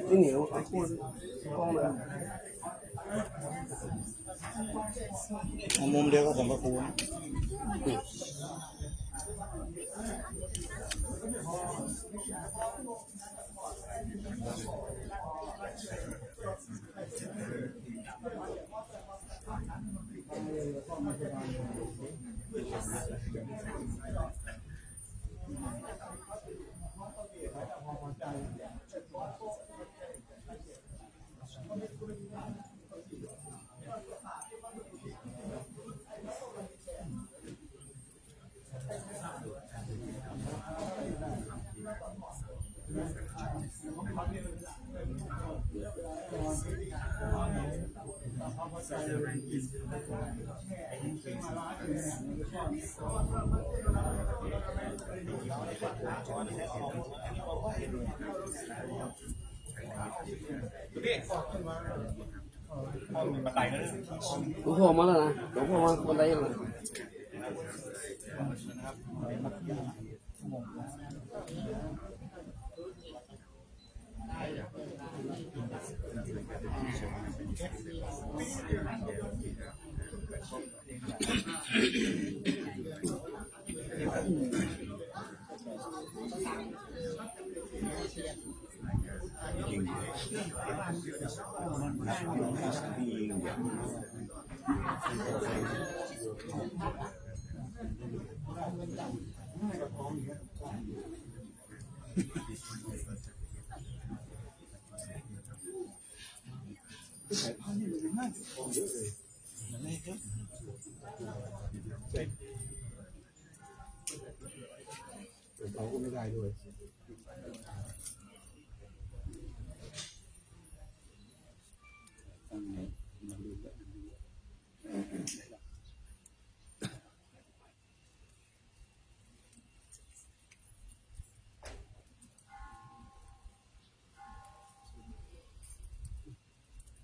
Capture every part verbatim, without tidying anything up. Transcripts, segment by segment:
นี่เหนียวไอ้พวกกล้องเลย เอามุมเดียวกับหลวงพ่อคูณ หลวงพ่อมาแล้วนะ หลวงพ่อมาบันไดแล้วนะ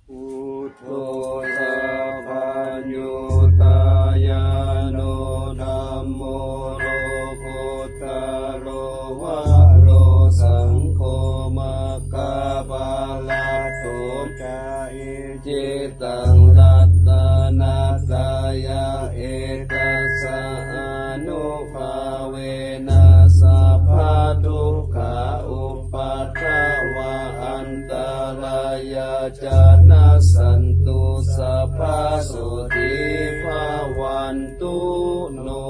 Buddho sabbaññutañāṇo dhammo lokuttaro varo saṅgho maggaphalaṭṭho ca icchitaṃ ratanattayena etassa ānubhāvena sabbadukkhā upaddavā antarāyā ca nassantu sabbasotthī bhavantu no.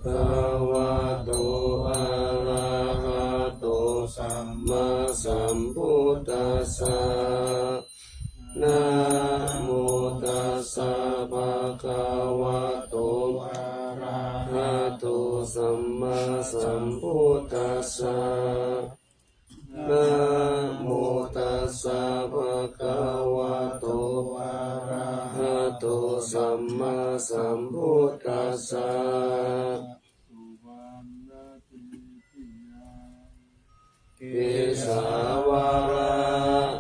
Bhagavato arahato sammāsambuddhassa. Namo tassa bhagavato arahato sammāsambuddhassa. Namo tassa bhagavato arahato sammāsambuddhassa. Kesavāraṃ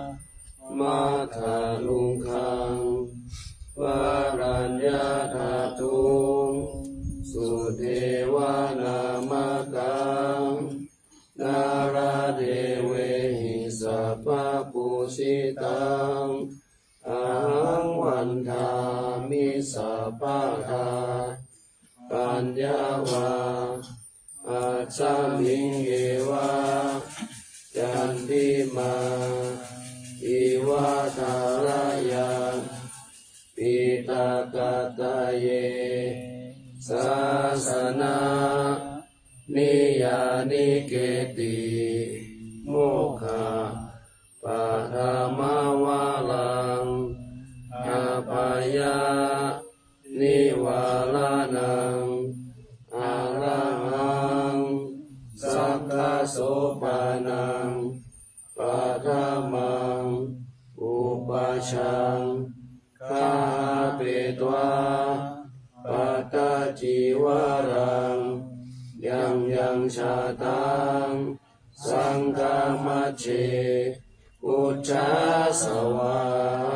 māthaluṅgaṃ varaññadhātuṃ sudevanamātaṃ nāḷādevehi sabbapūjitaṃ ahaṃ vandāmi sabbadā. Paññā va ajjhaviṃ yeva candimā iva thārāya piṭakattaye sāsanā niyyānike'ti. Mokkhaparamavaraṃ abyāyanivāraṇaṃ arahaṃ sakkasopanaṃ paṭhamaṃ upajjhaṃ gahetvā pattacīvaraṃ yaṃ yaṃ jātaṃ saṅghamajjhe pūjā svāhā.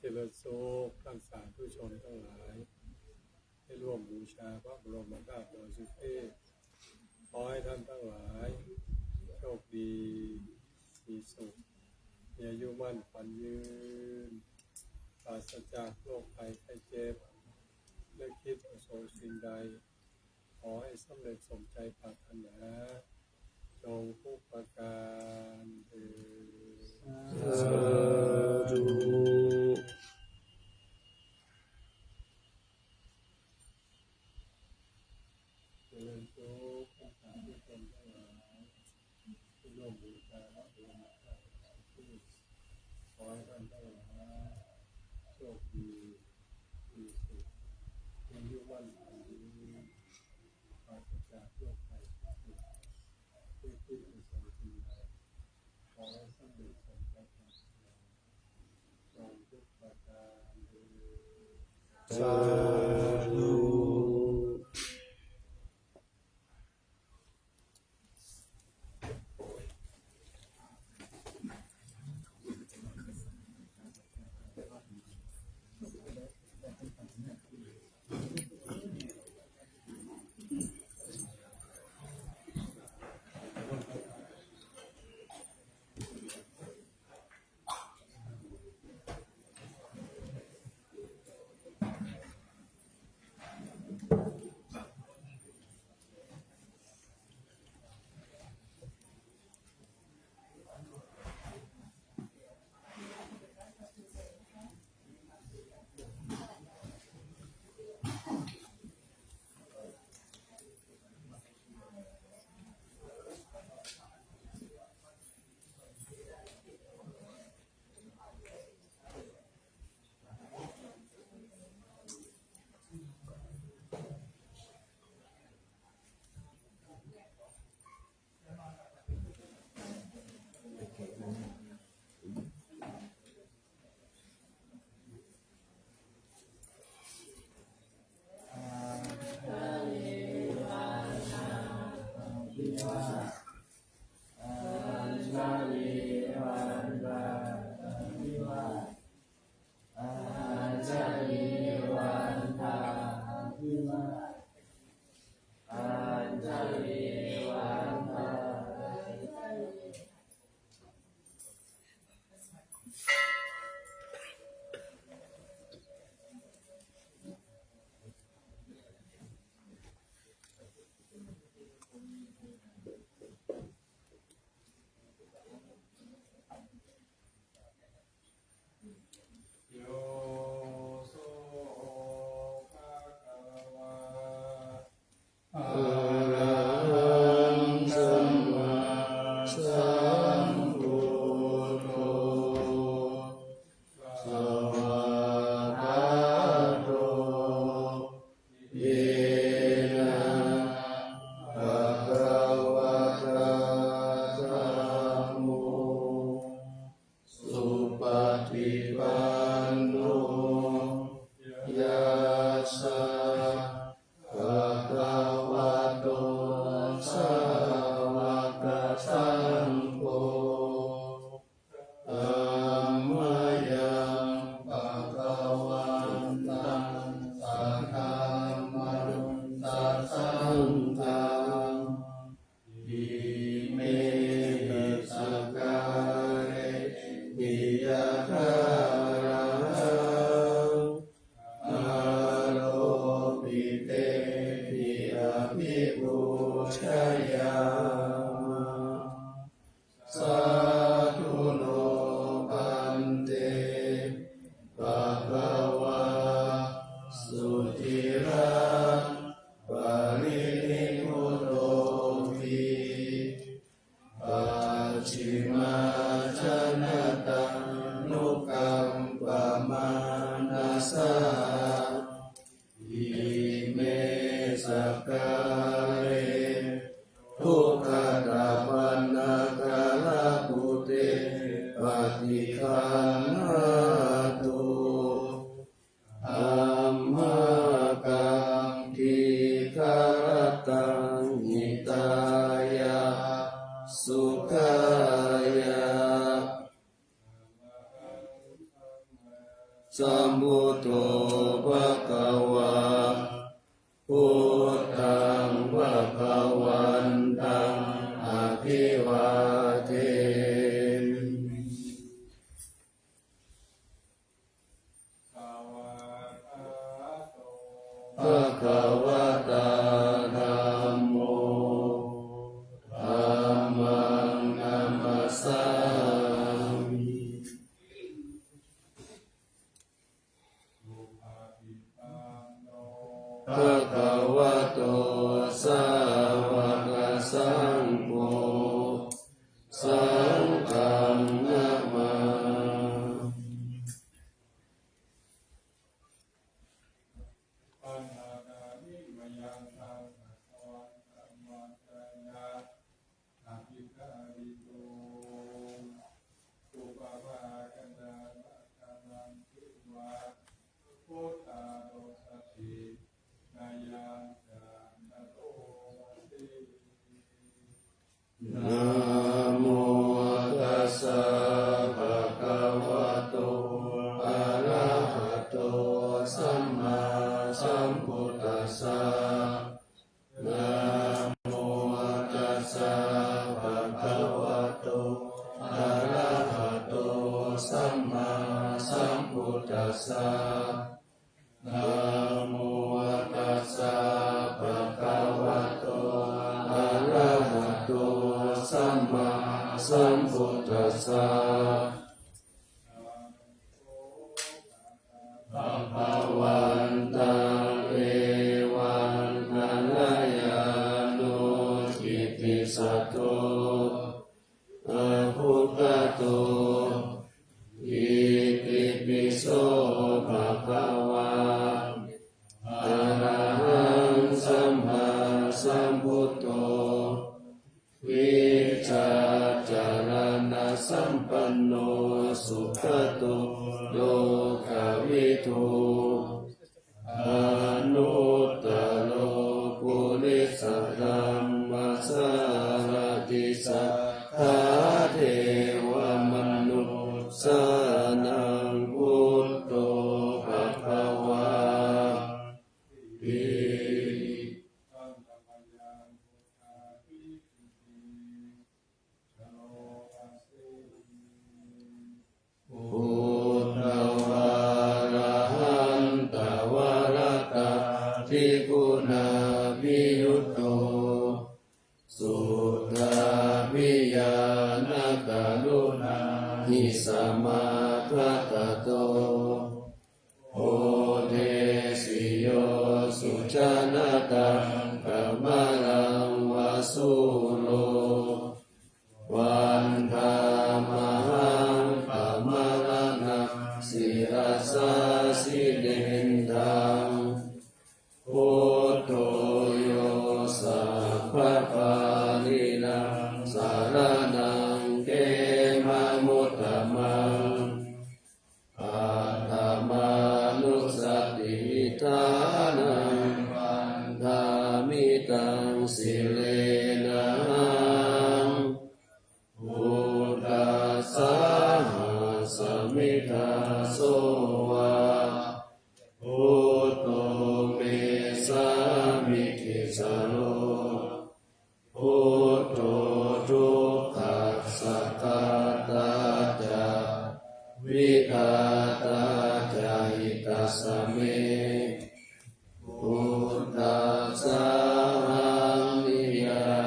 Jalānsukhasā ท่านสาธุชนทั้งหลาย ได้ร่วมบูชาพระบรมธาตุดอยสุเทพ ขอให้ท่านทั้งหลายโชคดี มีสุข มีอายุมั่นขวัญยืน ปราศจากโรคภัยไข้เจ็บ และคิดประสงค์สิ่งใด ขอให้สำเร็จสมใจปรารถนา จงทุกประการเทอญ สาธุ เจริญสุข ท่านสาธุชนทั้งหลาย ที่ร่วมบูชาพระบรมธาตุ ขอให้ท่านทั้งหลายโชคดี มีสุข มีอายุมั่นขวัญยืน ปราศจากโรคภัยไข้เจ็บ คิดประสงค์สิ่งใด ขอให้สำเร็จสมใจปรารถนา จงทุกประการเทอญ สาธุ kāle dukkhatappanakārabhūte paṭiggaṇhātu amhākaṃ dīgharattaṃ hitāya sukhāya. Sambuddho bhagavā, buddhaṃ bhagavantaṃ abhivādemi. Bhagavatā dhammo, dhammaṃ namassāmi. Bhagavato sāvakasaṅgho, saṅghaṃ namāmi. Paṇidhāni mayaṃ bhagavantaṃ vandaṃ akhikāripuṃ, upavhayantaraṃ devā buddharūpati nayaṃ ca nato vase. Namo tassa bhagavato arahato sammāsambuddhassa. Namo tassa bhagavato arahato sammāsambuddhassa. Namo tassa bhagavato arahato sammāsambuddhassa. Bhagavantaṃ evaṃ kalyāṇo kittisaddo abbhuggato, itipi so bhagavā arahaṃ sammāsambuddho vijjācaraṇasampanno sugato lokavidū anuttaro purisadammasārathi satthā devamanussānaṃ buddho bhagavāti. Buddhavārahantavaratādiguṇābhiyutto suddhābhiñāṇakaruṇāhi samāgatatto bodhesi yo sujanataṃ kamalaṃva sūro vandāmahaṃ tamaraṇaṃ sirasā jinendaṃ. Buddho yo sabbapāṇīnaṃ saraṇaṃ khemamuttamaṃ. Paṭhamānussatiṭṭhānaṃ vandāmi taṃ sirenahaṃ. Buddhassāhasmi dāso va buddho me sāmikissaro. Buddho dukkhassa ghātā ca vidhātā ca hitassa me. Buddhassāhaṃ niya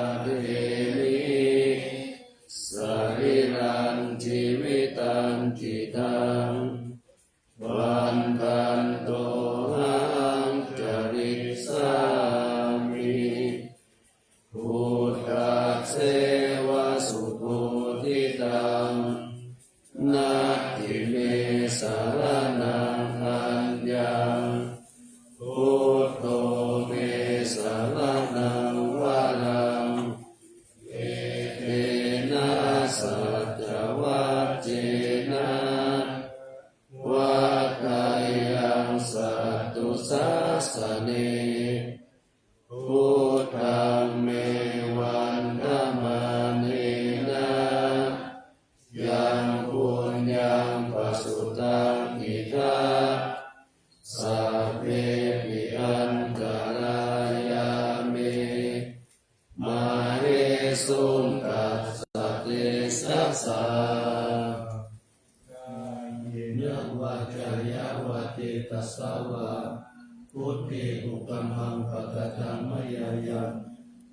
sāsane, buddhaṃ me vandamānena yaṃ puññaṃ pasutaṃ idha, sabbepi antarāyā me māhesuṃ tassa tejasā. Kāyena vācāya va cetasā vā, buddhe kukammaṃ pakataṃ mayā yaṃ,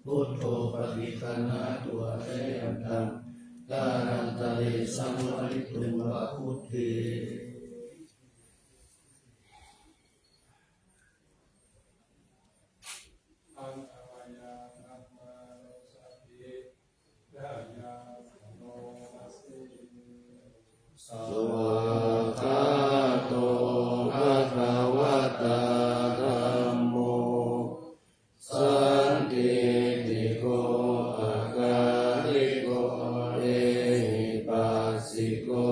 buddho paṭiggaṇhatu accayantaṃ, kālantare saṃvarituṃ va buddhe. Svākkhāto bhagavatā dhammo, sandiṭṭhiko akāliko ehipassiko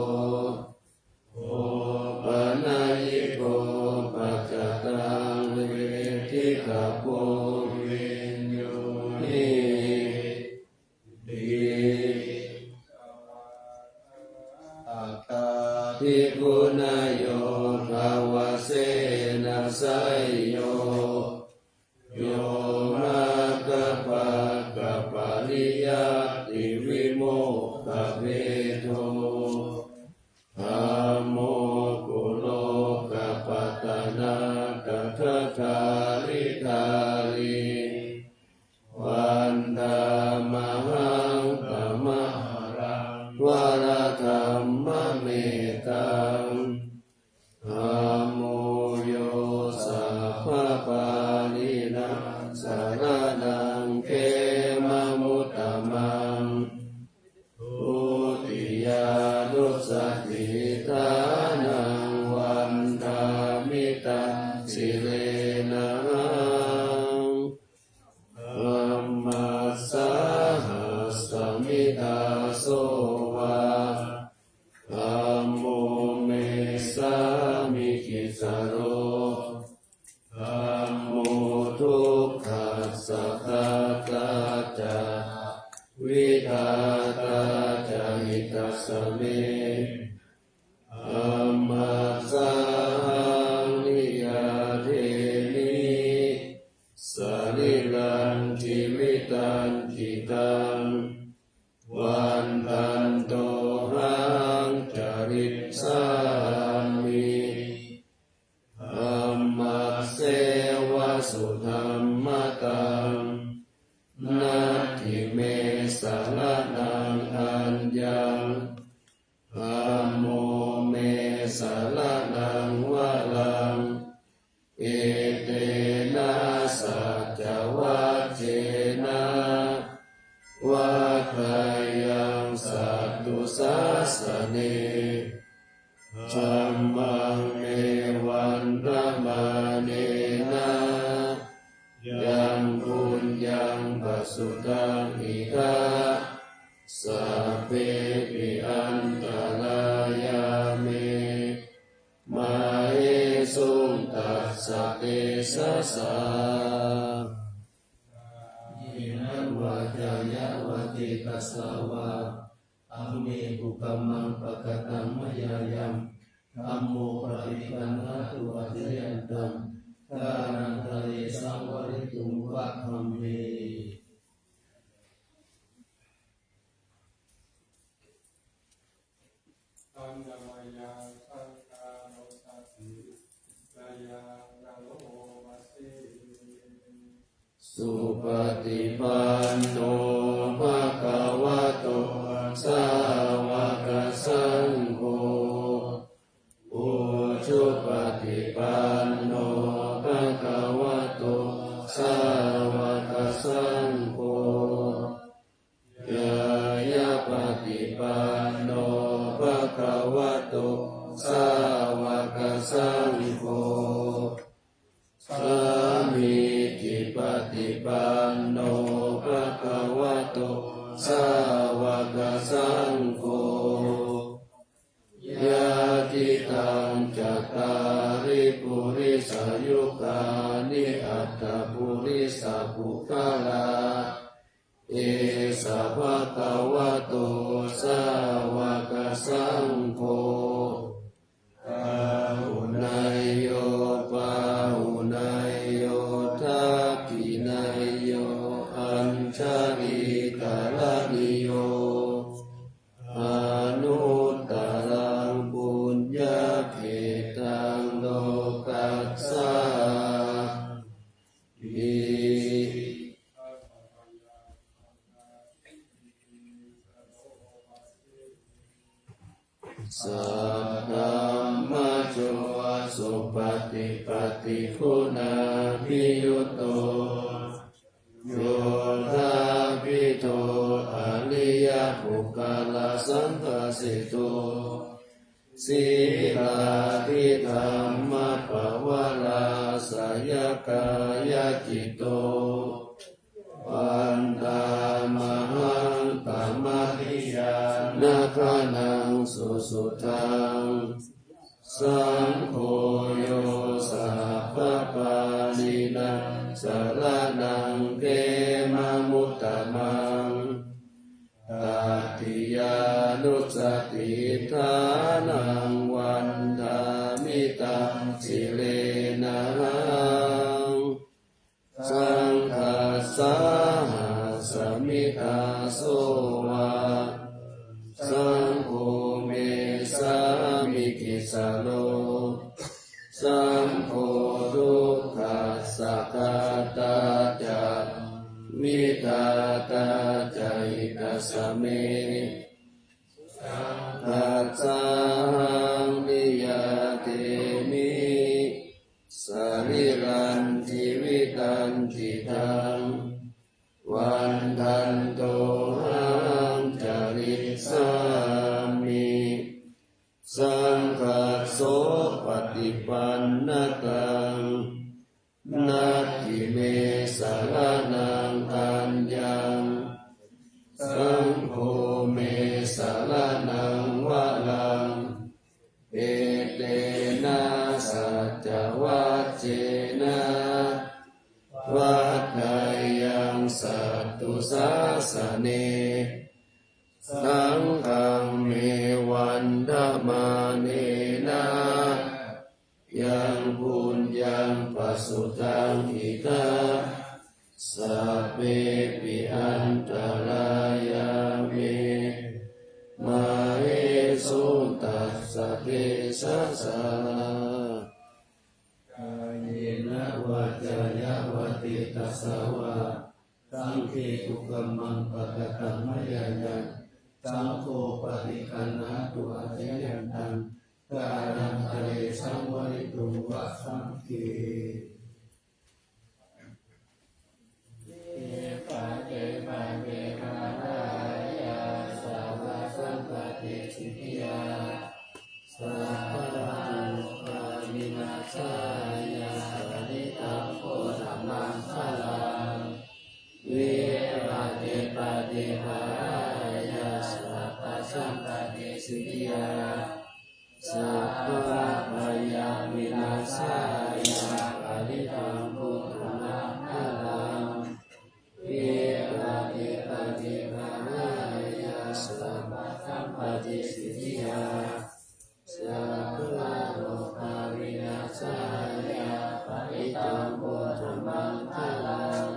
opanayiko paccattaṃ veditabbo viññūhīti. Attādi guṇayogavasena seyyo, yo maggapākapariyattivimokkhabhedo, dhammo kulokapatanā tadadhāridhārī, vandāmahaṃ tamaharaṃ varadhammametaṃ. Dhammo yo sabbapāṇīnaṃ saraṇaṃ khemamuttamaṃ, dutiyānussatiṭṭhānaṃ vandāmi taṃ sirenahaṃ. Dhammassāhasmi dāso va, dhammo me sāmikissaro, dhammo dukkhassa ghātā ca vidhātā ca hitassa me. Dhammassāhaṃ niyyādemi sarīrañjīvitañci taṃ, vandantohaṃ carissāmi dhammasseva sudhammataṃ. Natthi me saraṇaṃ aññaṃ, dhammo me saraṇaṃ varaṃ, etena saccavajjena vaḍḍheyyaṃ satthu sāsane. Dhammaṃ me vandamānena yaṃ puññaṃ pasutaṃ idha, sabbepi antarāyā me māhesuṃ tassa tejasā. Kāyena vācāya va cetasā vā, dhamme kukammaṃ pakataṃ mayā yaṃ, dhammo paṭiggaṇhatu accayantaṃ, kālantare saṃvarituṃ va dhamme. Supaṭipanno bhagavato sāvakasaṅgho, ujupaṭipanno bhagavato sāvakasaṅgho, ñāyapaṭipanno bhagavato sāvakasaṅgho, sāmīcipaṭipanno bhagavato sāvakasaṅgho, yadidaṃ cattāri purisayugāni aṭṭha purisapuggalā, esa bhagavato sāvakasaṅgho, āhuneyyo pāhuneyyo dakkhiṇeyyo añjalikaraṇīyo, anuttaraṃ puññakkhettaṃ lokassāti. Saddhammajo supaṭipattiguṇābhiyutto, yoṭṭhābhidho ariyapuggalasaṅghaseṭṭho,sīlādidhammapavarāsayakāyacitto, vandāmahaṃ tamariyañāgaṇaṃ susuddhaṃ. Saṅgho yo sabbapāṇīnaṃ saraṇaṃ khemamuttamaṃ, tatiyānussatiṭṭhānaṃ vandāmi taṃ sirenahaṃ. Saṅghassāhasmi dāso va, saṅgho me sāmikissaro, saṅgho dukkhassa ghātā ca vidhātā ca hitassa me. Saṅghassāhaṃ niyyādemi sarīrañjīvitañcidaṃ, vandantohaṃ carissāmi saṅghassopaṭipannataṃ. Natthi me saraṇaṃ aññaṃ, saṅgho me saraṇaṃ varaṃ, etena saccavajjena vaḍḍheyyaṃ satthu sāsane. Saṅghaṃ me vandamānena yaṃ puññaṃ pasutaṃ idha, sabbepi antarāyā me māhesuṃ tassa tejasā. Kāyena vācāya va cetasā vā, saṅghe kukammaṃ pakataṃ mayā yaṃ, saṅgho paṭiggaṇhatu accayantaṃ, kālantare saṃvarituṃ va saṅghe. Vipattipaṭibāhāya sabbasampattisiddhiyā, sabbaroga vināsāya parittaṃ brūtha maṅgalaṃ. Vipattipaṭibāhāya sabbasampattisiddhiyā, sabbabhayavināsāya parittaṃ brūtha maṅgalaṃ. Vipattipaṭibāhāya sabbasampattisiddhiyā, sabbaroga vināsāya parittaṃ brūtha maṅgalaṃ.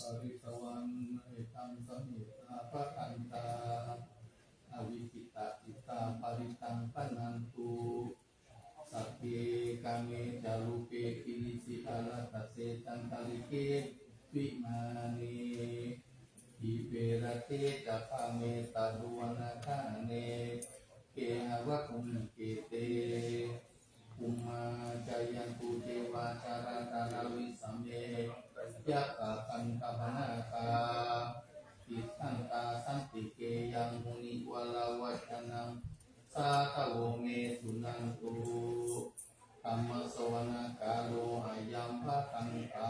Pharitvāna mettaṃ samettā bhadantā, avikkhittacittā parittaṃ bhaṇantu. Sagge kāme ca rūpe girisikharataṭe cantalikkhe vimāne, dīpe raṭṭhe ca gāme taruvanagahane gehavatthumhi khette, bhummā cāyantu devā jalathalavisame yakkhagandhabbanāgā, tiṭṭhantā santike yaṃ munivaravacanaṃ sādhavo me suṇantu. Dhammassavanakālo ayambhadantā.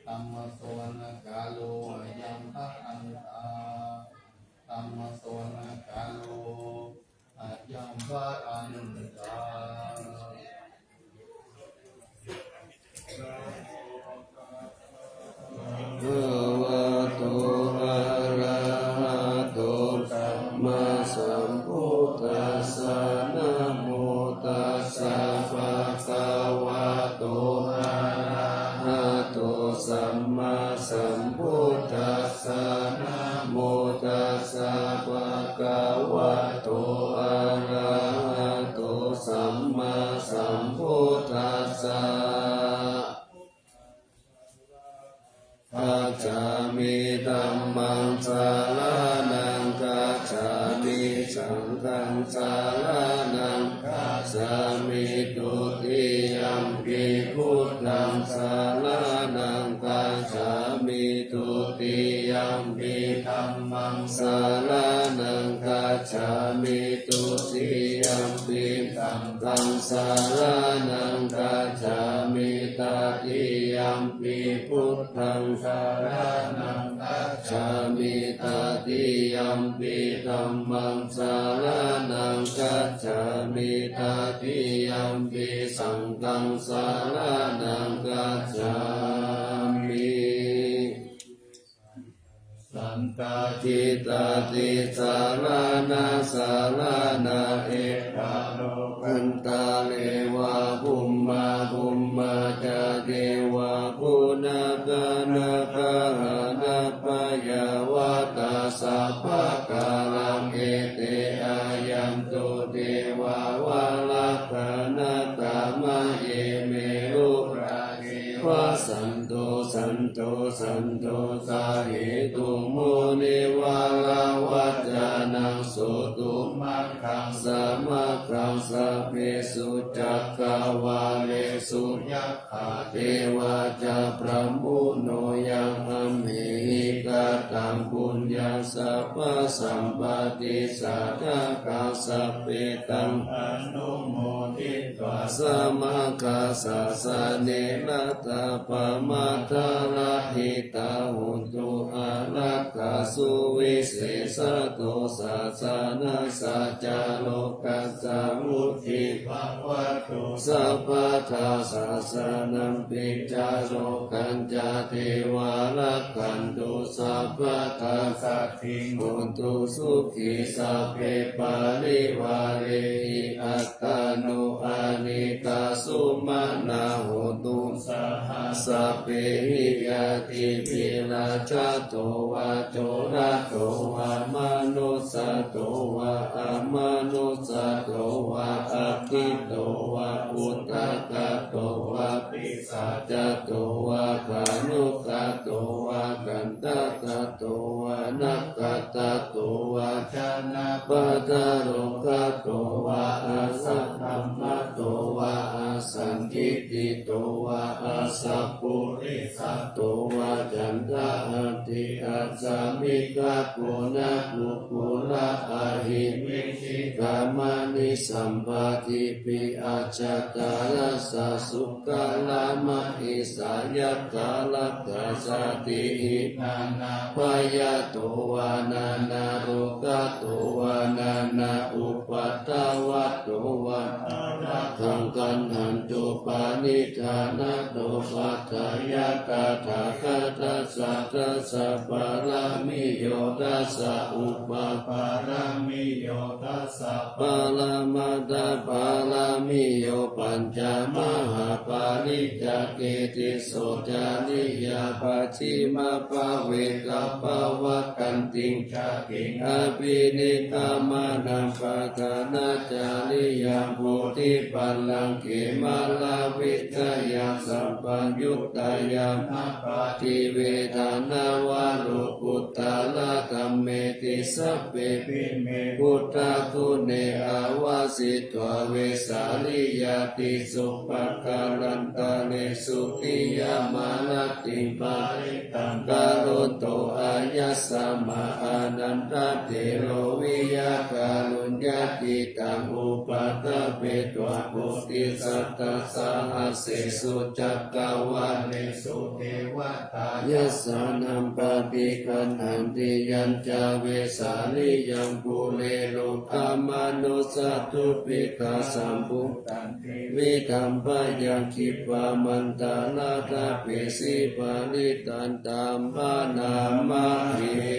Dhammassavanakālo ayambhadantā. Dhammassavanakālo ayambhadantā. sammāsambuddhassa. Namo tassa bhagavato arahato sammāsambuddhassa. Gacchāmi. Dhammaṃ saraṇaṃ gacchāmi. Saṅghaṃ saraṇaṃ gacchāmi. Dutiyampi buddhaṃ saraṇaṃ gacchāmi. Dutiyampi dhammaṃ saraṇaṃ gacchāmi. Dutiyampi saṅghaṃ saraṇaṃ gacchāmi. Tatiyampi buddhaṃ saraṇaṃ gacchāmi. Tatiyampi dhammaṃ saraṇaṃ gacchāmi. Tatiyampi saṅghaṃ saraṇaṃ gacchāmi. Saṅghassa tisaraṇa saraṇā, ekā lokantare va bhummā, bhummā ca devā bhunnakā, nakkhāhanappayāvatā sabbakāraṃ ete. Āyantu devā varakkhanatthāma ye merurāje vasantu. Santu santu sahetuṃ munivaravacanaṃ, suttu maggaṃ samaggam sabbesu cakkavāḷesu. Yakkhā devā ca brahmuno yaṃ amhehi kataṃ puññaṃ sabbasampattisiddhiyā, sabbe taṃ anumoditvā samaggāsasane ratappamattarahitā hontu. Ārakkhā suvisesato sāsanassa ca lokassa vuḍḍhī bhavatu sabbadā. Sāsanampi ca lokañca devā rakkhantu sabbadā. Saddhiṃ hontu sukhī sabbe parivārehi attano anekā sumanā hontu saha sabbehi ñātibhi. Rājato vā corato vā manussato vā amanussato vā aggito vā udakato vā pisācato vā khāṇukato vā kaṇṭakato vā nakkhattato vā janapadarogato vā asaddhammato vā asandiṭṭhito vā asappurisato vā caṇḍahatthi-ajja-miga-kukkura-ahi-vicchika-maṇisappadīpi-ajjhattarassa-sukkhara-mahiṃsa-yakkha-rakkhasādīhi nānābhayato vā nānārogato vā nānāupaddavato vā ārakkhaṃ gaṇhantu paṇidhānato. Paṭṭhāya tathāgatassa dasa pāramiyo dasa upapāramiyo dasa paramatthapāramiyo pañca mahāpariccāge tisso cariyā pacchimabbhave gabbhāvakkantiṃ jātiṃ abhinikkhamanaṃ padhānacariyaṃ bodhipallaṅke māravijayaṃ sabbaññutañāṇa pāṭivedhaṃ nava lokuttaradhammeti sabbepime buddhaguṇe āvajjitvā vesāliyā tīsu pākārantaresu tiyāmarattiṃ parittaṃ karonto āyasmā ānandatthero viya kāruññacittaṃ upaṭṭhapetvā koṭisatasahassesu cakkavāḷesu devatā yassāṇaṃ paṭiggaṇhanti. Yañca vesāliyaṃ pure rogāmanussadubbhikkhasambhūtantividhambhayaṃ khippamantaraṃ tapesu parittaṃ taṃ bhaṇāma he.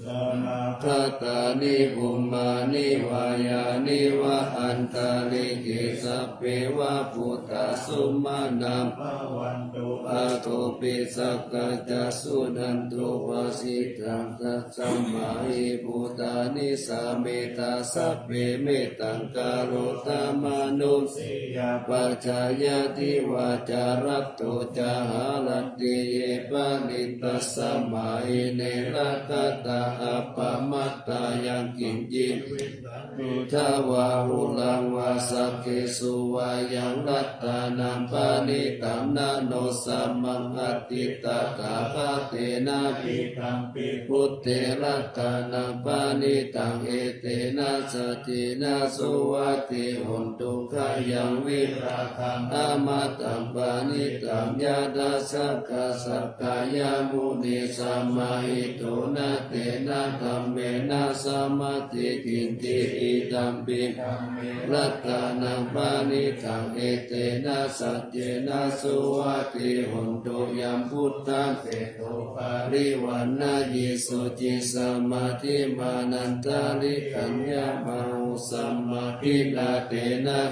Nāgāni bhummāni vā yāni va antalikkhe, sabbe va bhūtā sumanā bhavantu, athopi sakkacca suṇantu bhāsitaṃ. Tasmā hi bhūtā nisāmetha sabbe, mettaṃ karotha mānusiyā pajāya, divā ca ratto ca haranti ye baliṃ, tasmā hi ne rakkhatha appamattā. Yaṃ kiñci vittaṃ idha vā huraṃ vā, saggesu vā yaṃ ratanaṃ paṇītaṃ, na no samaṃ atthi tathāgatena, idampi buddhe ratanaṃ paṇītaṃ, etena saccena suvatthi hotu. Khayaṃ virāgaṃ amataṃ paṇītaṃ, yadajjhagā sakyamunī samāhito, na tena dhammena samatthi kiñci, idampi dhamme ratanaṃ paṇītaṃ, etena saccena suvatthi hotu. Yaṃ buddhaseṭṭho parivaṇṇayī suciṃ, samādhimānantarikaññamāhu, samādhinā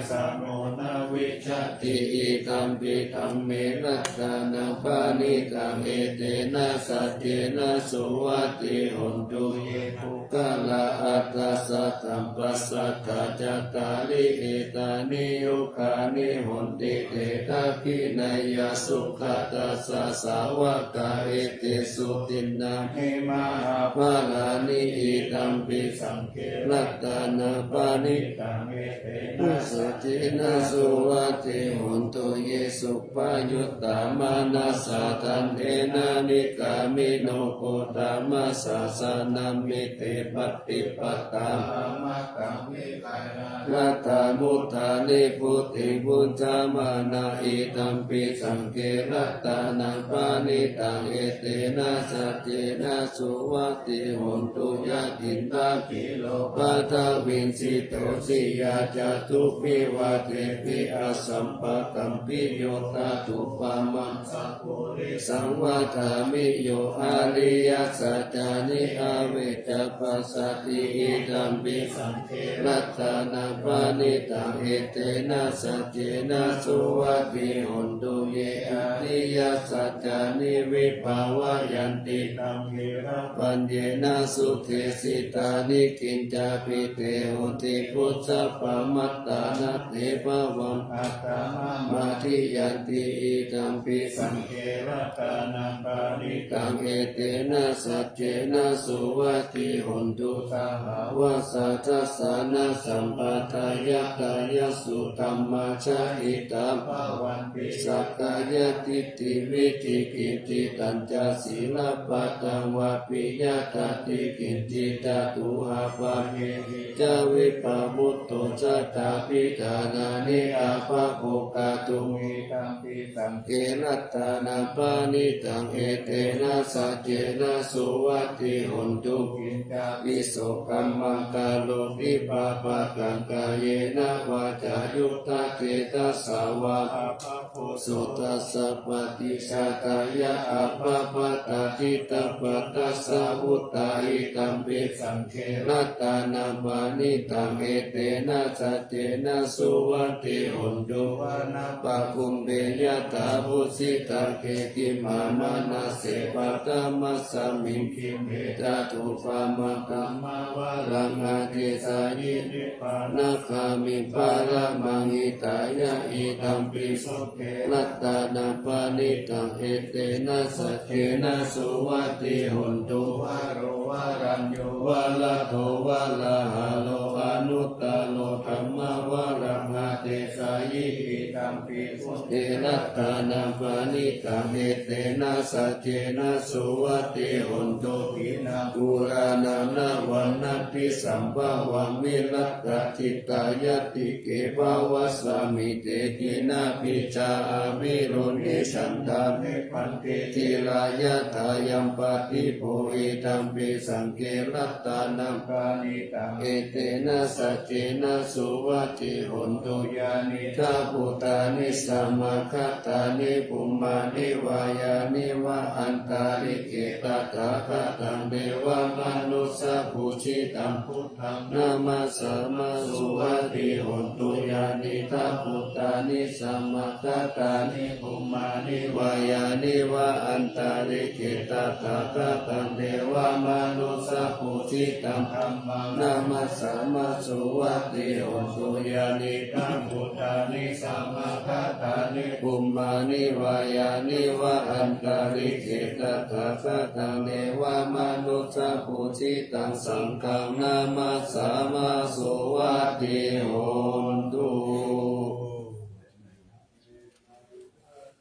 samo na vijjati, idampi dhamme ratanaṃ paṇītaṃ, etena saccena suvatthi hotu. Ye puggalā aṭṭha sataṃ pasatthā, cattāri etāni yugāni honti, te dakkhiṇeyyā sugatassa sāvakā, etesu dinnāni mahapphalāni, idampi saṅghe ratanaṃ paṇītaṃ, etena saccena suvatthi hotu. Ye suppayuttā manasā daḷhena, nikkāmino gotamasā, saṇhāmi te pattipattā, amataṃ vigayha laddhā mudhā nibbutiṃ bhuñjamānā, idampi saṅghe ratanaṃ paṇītaṃ, etena saccena suvatthi hotu. Yathindakhīlo paṭhaviṃ sito, siyā catubbhi vātebhi asampakampiyo, tathūpamaṃ sappurisaṃ vadāmi, yo ariyasaccāni avecca passati, idampi saṅghe ratanaṃ paṇītaṃ, etena saccena suvatthi hotu. Ye ariyasaccāni vibhāvayanti, taṃ therapaññena sudesitāni, kiñcāpi te honti bhusappamattā, na te bhavaṃ aṭṭhamamādiyanti, idampi saṅghe ratanaṃ paṇītaṃ, etena saccena suvatthi hotu. Sahāvassa dassanasampadāya, kāyassu dhammā jahitā bhavanti, sakkāyadiṭṭhi vicikicchitañca, sīlabbataṃ vāpi yadatthi kiñci, catūhapāyehi ca vippamutto, cattāpi dānāni abhabbo kātuṃ, idampi saṅghe ratanaṃ paṇītaṃ, etena saccena suvatthi hotu. Kiñcāpi so kammaṃ karoti pāpakaṃ, kāyena vācāyuda cetasā vā, abhabbo so tassa paṭicchādāya, abhabbatā ṭhitabbā tassa vuttā, idampi saṅghe ratanaṃ paṇītaṃ, etena saccena suvatthi hotu. Vanappagumbe yathā phussitagge, gimhānamāse paṭhamasmiṃ gimhe, tathūpamaṃ dhammavaraṃ adesayi, nibbānagāmiṃ paramaṃ hitāya, idampi saṅghe ratanaṃ paṇītaṃ, etena saccena suvatthi hotu. Varo varañño varado varāharo, anuttaro dhammavaraṃ adesayi, idampi buddhe ratanaṃ paṇītaṃ, etena saccena suvatthi hotu. Khīṇaṃ purāṇaṃ navaṃ natthi sambhavaṃ, virattacittāyatike bhavasmiṃ, te khīṇabījā avirūḷhichandā, nibbanti dhīrā yathāyampadīpo, idampi saṅghe ratanaṃ paṇītaṃ, etena saccena suvatthi hotu. Yānīdha bhūtāni sam samāgatāni bhummāni vā yāni va antalikkhe tathāgataṃ devamanussapūjitaṃ buddhaṃ namassāma suvatthi hotu. Yānīdha bhūtāni samāgatāni bhummāni vā yāni va antalikkhe tathāgataṃ devamanussapūjitaṃ dhammaṃ namassāma suvatthi hotu. Yānīdha bhūtāni samāgatāni bhummāni vā yāni va antalikkhe tathāgataṃ devamanussapūjitaṃ saṅghaṃ namassāma suvatthi hotu.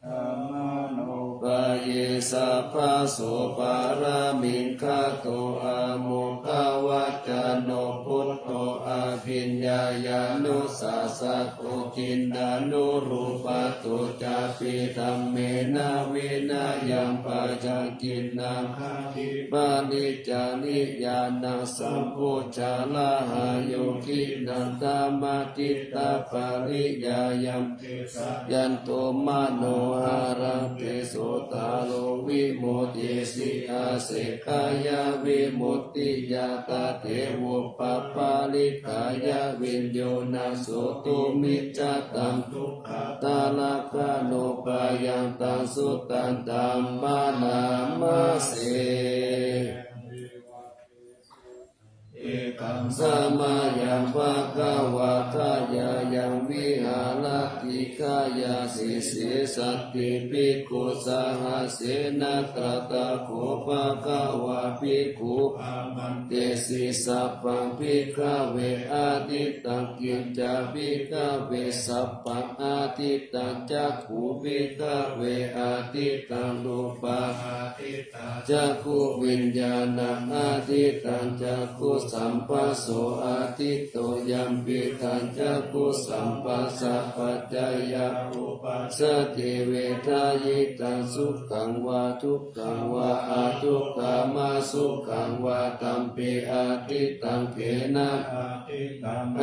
Dhammānupāyesabbaso pāramigāto amoghavaccano buddho abhiññāya nussasako jiṇānurūpato cābhidhammena vinayaṃ pajaṃ khiṇṇāgadipāṇi cariyānaṃ sambujjhārahayo khiṇṇaṃ dhammaṭṭhitāpariyāyampi jayanto manoharaṃ tejotaro vimudesi asekāya vimuttiyā tadevo pabbālitāya viññūhnaso tumicchataṃ dukkhaṭṭhālakkhaṇupāyaṃ taṃ suttaṃ dhammaṃ namasse. Ekaṃ samayaṃ bhagavā gayāyaṃ viharati gayāsīse saddhiṃ bhikkhusahassena. Tatra kho bhagavā bhikkhū āmantesi: Sabbaṃ bhikkhave ādittaṃ. Kiñca bhikkhave sabbaṃ ādittaṃ? Cakkhuṃ bhikkhave ādittaṃ, rūpā ādittā, cakkhuviññāṇaṃ ādittaṃ, cakkhusamphasso āditto, yampidaṃ cakkhusamphassapaccayā uppajjati vedayitaṃ sukhaṃ vā dukkhaṃ vā adukkhamasukhaṃ vā, tampi ādittaṃ. Kena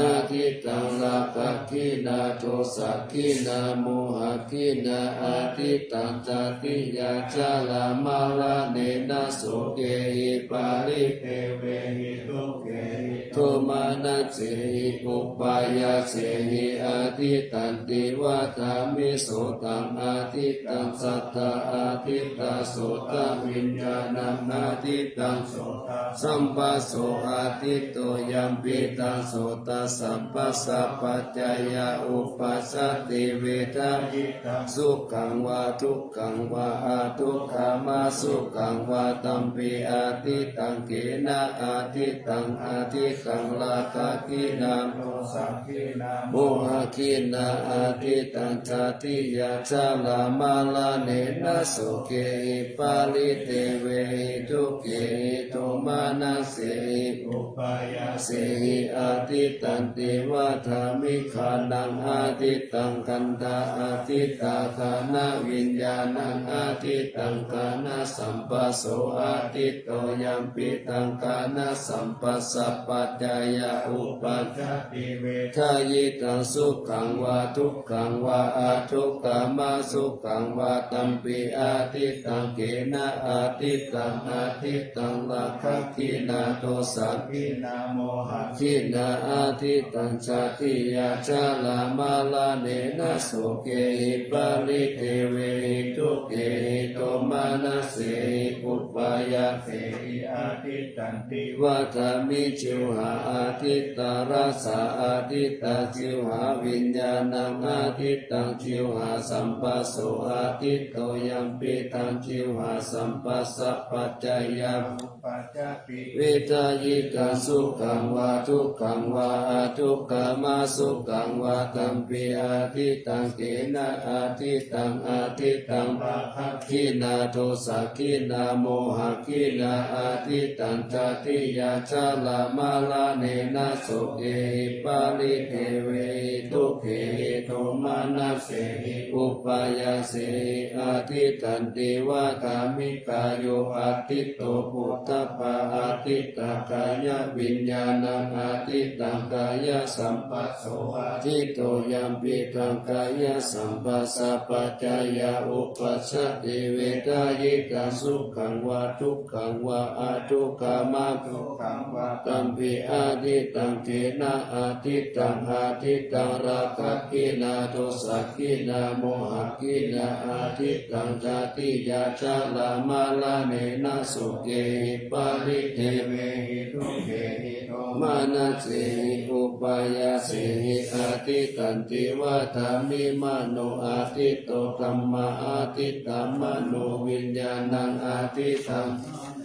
ādittaṃ? Rāgagginā dosagginā mohagginā ādittaṃ. Jātiyā jarāmaraṇena sokehi paridevehi dukkhehi domanassehi upāyāsehi ādittanti vadāmi. Sotaṃ ādittaṃ, saddā ādittā, sotaviññāṇaṃ ādittaṃ, sotasamphasso āditto, yampidaṃ sotasamphassapaccayā uppajjati vedayitaṃ sukhaṃ vā dukkhaṃ vā adukkhamasukhaṃ vā, tampi ādittaṃ. Kena ādittaṃ? Ādittaṃ rāgagginā dosagginā mohagginā ādittaṃ. Jātiyā jarāmaraṇena sokehi paridevehi dukkhehi domanassehi upāyāsehi ādittanti vadāmi. Ghānaṃ ādittaṃ, gandhā ādittā, ghānaviññāṇaṃ ādittaṃ, ghānasamphasso āditto, yampidaṃ ghānasamphassapaccayā uppajjati vedayitaṃ sukhaṃ vā dukkhaṃ vā adukkhamasukhaṃ vā, tampi ādittaṃ. Kena ādittaṃ? Ādittaṃ rāgagginā dosagginā mohagginā ādittaṃ. Jātiyā jarāmaraṇena sokehi paridevehi dukkhehi domanassehi upāyāsehi ādittanti vadāmi. Jivhā ādittā, rasā ādittā, jivhāviññāṇaṃ ādittaṃ, jivhāsamphasso āditto, yampidaṃ jivhāsamphassapaccayā uppajjati vedayitaṃ sukhaṃ vā dukkhaṃ vā adukkhamasukhaṃ vā, tampi ādittaṃ. Kena ādittaṃ? Ādittaṃ rāgagginā dosagginā mohagginā ādittaṃ. Jātiyā jarā Maraṇena sokehi paridevehi dukkhehi domanassehi upāyāsehi āditanti vadāmi. Kāyo ādiṭṭho phoṭṭhabbā ādittā kāyaviññāṇaṃ ādittaṃ kāyasamphasso ādiṭṭho yampidaṃ kāyasamphassapaccayā uppajjati vedayitaṃ sukhaṃ vā dukkhaṃ vā adukkhamasukhaṃ vā tampi ādittaṃ. Kena ādittaṃ? Ādittaṃ rāgagginā dosagginā mohagginā ādittaṃ jātiyā jarāmaraṇena sokehi paridevehi dukkhehi domanassehi upāyāsehi āditanti vadāmi. Mano ādiṭṭho dhammā ādittā manoviññāṇaṃ ādittaṃ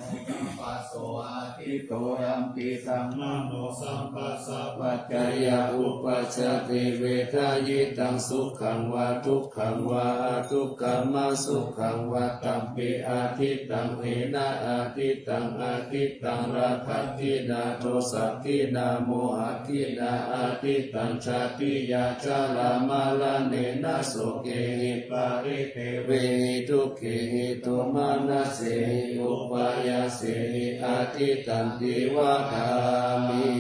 manosamphasso ādiṭṭho yampidaṃ manosamphassapaccayā uppajjati vedayitaṃ sukhaṃ vā dukkhaṃ vā adukkhamasukhaṃ vā tampi ādittaṃ. Kena ādittaṃ? Ādittaṃ rāgagginā dosagginā mohagginā ādittaṃ jātiyā jarāmaraṇena sokehi paridevehi dukkhehi domanassehi upāyāsehi āditanti vadāmi.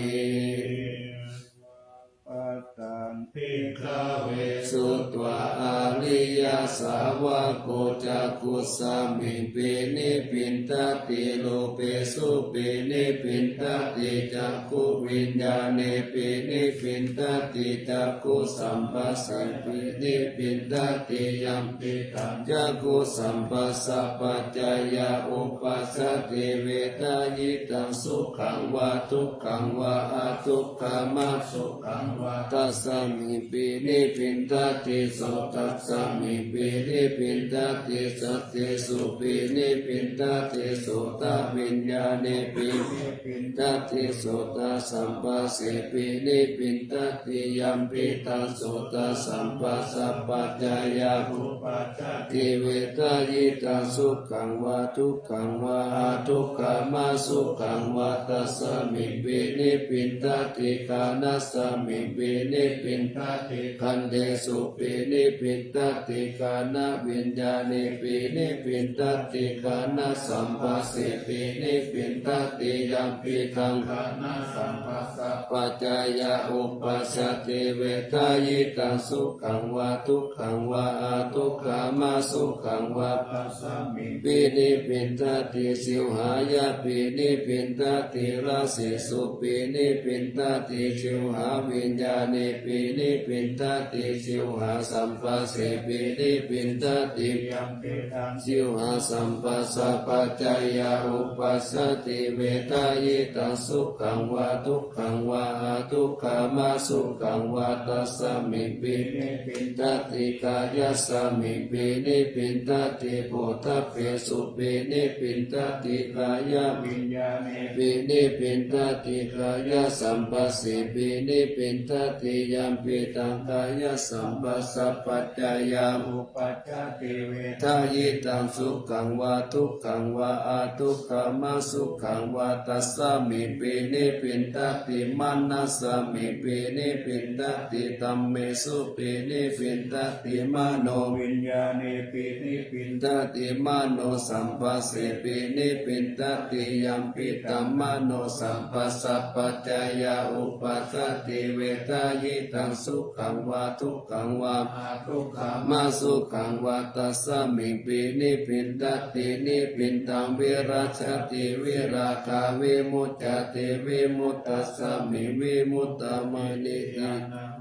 Padaṃ bhikkhave sutvā ariyasāvako cakkhusmiṃpi nibbindati rūpesupi nibbindati cakkhuviññāṇepi nibbindati cakkhusamphassepi nibbindati yampidaṃ cakkhusamphassapaccayā uppajjati vedayitaṃ sukhaṃ vā dukkhaṃ vā adukkhamasukhaṃ vā tasmiṃpi nibbindati sotasmiṃpi nibbindati saddesupi nibbindati sotaviññāṇepi nibbindati sotasamphassepi nibbindati yampidaṃ sotasamphassapaccayā uppajjati vedayitaṃ sukhaṃ vā dukkhaṃ vā adukkhamasukhaṃ vā tasmiṃpi nibbindati ghānasmiṃpi nibbindati gandhesupi nibbindati ghānaviññāṇepi nibbindati ghānasamphassepi nibbindati yampidaṃ ghānasamphassapaccayā uppajjati vedayitaṃ sukhaṃ vā dukkhaṃ vā adukkhamasukhaṃ vā tasmiṃpi nibbindati sivhāyapi nibbindati rasesupi nibbindati jivhāviññāṇepi nibbindati jivhāsamphassepi nibbindati yampidaṃ jivhāsamphassapaccayā uppajjati vedayitaṃ sukhaṃ vā dukkhaṃ vā adukkhamasukhaṃ vā tasmiṃpi nibbindati kāyasmiṃpi nibbindati phoṭṭhabbesupi nibbindati kāyaviññāṇepi nibbindati kāyasamphassepi nibbindati yampidaṃ kāyasamphassapaccayā uppajjati vedayitaṃ sukhaṃ vā dukkhaṃ vā adukkhamasukhaṃ vā tasmiṃpi nibbindati manasmiṃpi nibbindati dhammesupi nibbindati manoviññāṇepi nibbindati manosamphassepi nibbindati yampidaṃ manosamphassapaccayā uppajjati vedayitaṃ sukhaṃ vā dukkhaṃ vā adukkhamasukhaṃ vā tasmiṃpi nibbindati nibbindaṃ virajjati virāgā vimuccati vimuttasmiṃ vimuttamaṇi khīṇā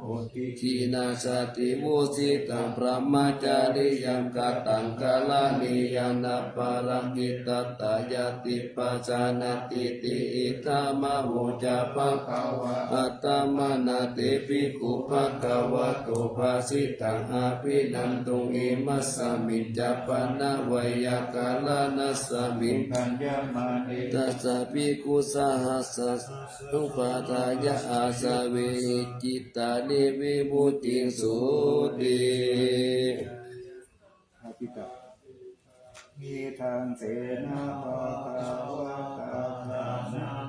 hoti khīṇā jāti vusitaṃ brahmacariyaṃ kataṃ karaṇīyaṃ nāparaṃ khittattā yā ti pajānātīti idamavoca bhagavā. Attamanā te bhikkhū bhagavato bhāsitaṃ abhinanduṃ imasmiñca pana veyyākaraṇasmiṃ bhaññamāne tassa bhikkhusahassassa upādāya āsavehi cittāni vimucciṃsūti. Idaṃ sena bhagavā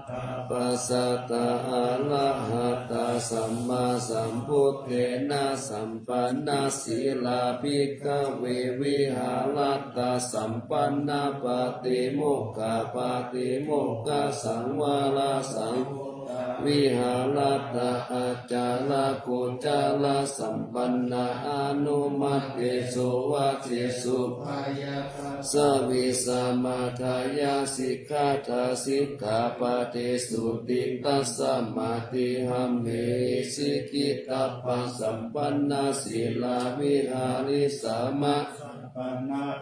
Passadā arahatā sammāsambuddhena sampannasīlā bhikkhave vihārattha sampannapātimokkhapātimokkhasaṃvarasaṃvutā vihārattha ācāragocarasam- pannā anumattesu vācesu bhāyatassa vīsamadāya sikkhādā sikkhāpadesu tiṇṇaṃ samādiyāmi. Sikkhitabbaṃ sampannasīlā vihārisāma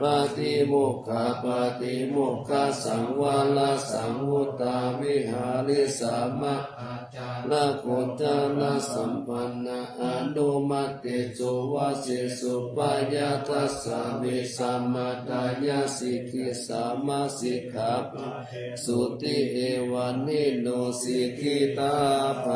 pātimokkhapātimokkhasaṃvarasaṃvutā vihārisāma ācāragocarasam- pannā anumattesu vācesu bhāyatassa vīsamadāya sikkhissāma sikkhāpadesu ti. Evaṃ nino sikkhitabbaṃ.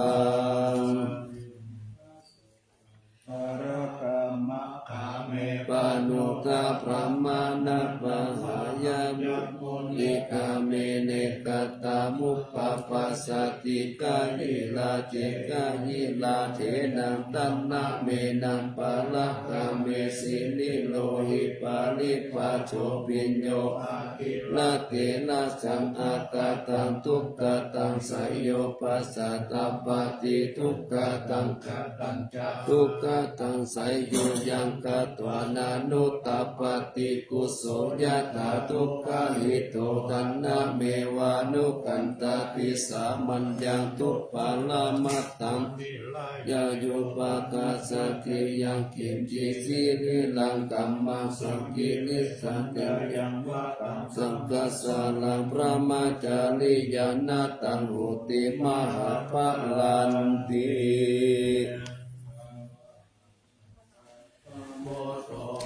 Bārakaṃ magga me paṇuddhaṃ brāhmaṇaṃ pahāya yamuni gāme nekattā- muppapajjati. Kāyirā ce kāyirā denaṃ taṇhamenaṃ parāgamesi nirodhi paripājo bhiyyo adirate rajjaṃ akataṃ dukkhataṃ seyyo paccattappati dukkhataṃ khatañca dukkhataṃ seyyo yaṃ katvāna nutthapati kuso yathā dukkhahetu taṇhameva nukkantati samaññaṃ duppharamatthaṃ tirāyupakassati. Yaṅkiñci sirīraṃ kammaṃ saṅkirissati yaṃ vā taṃ saṅkhassaraṃ brahmacariyaṃ na taṃ hoti mahappalanti.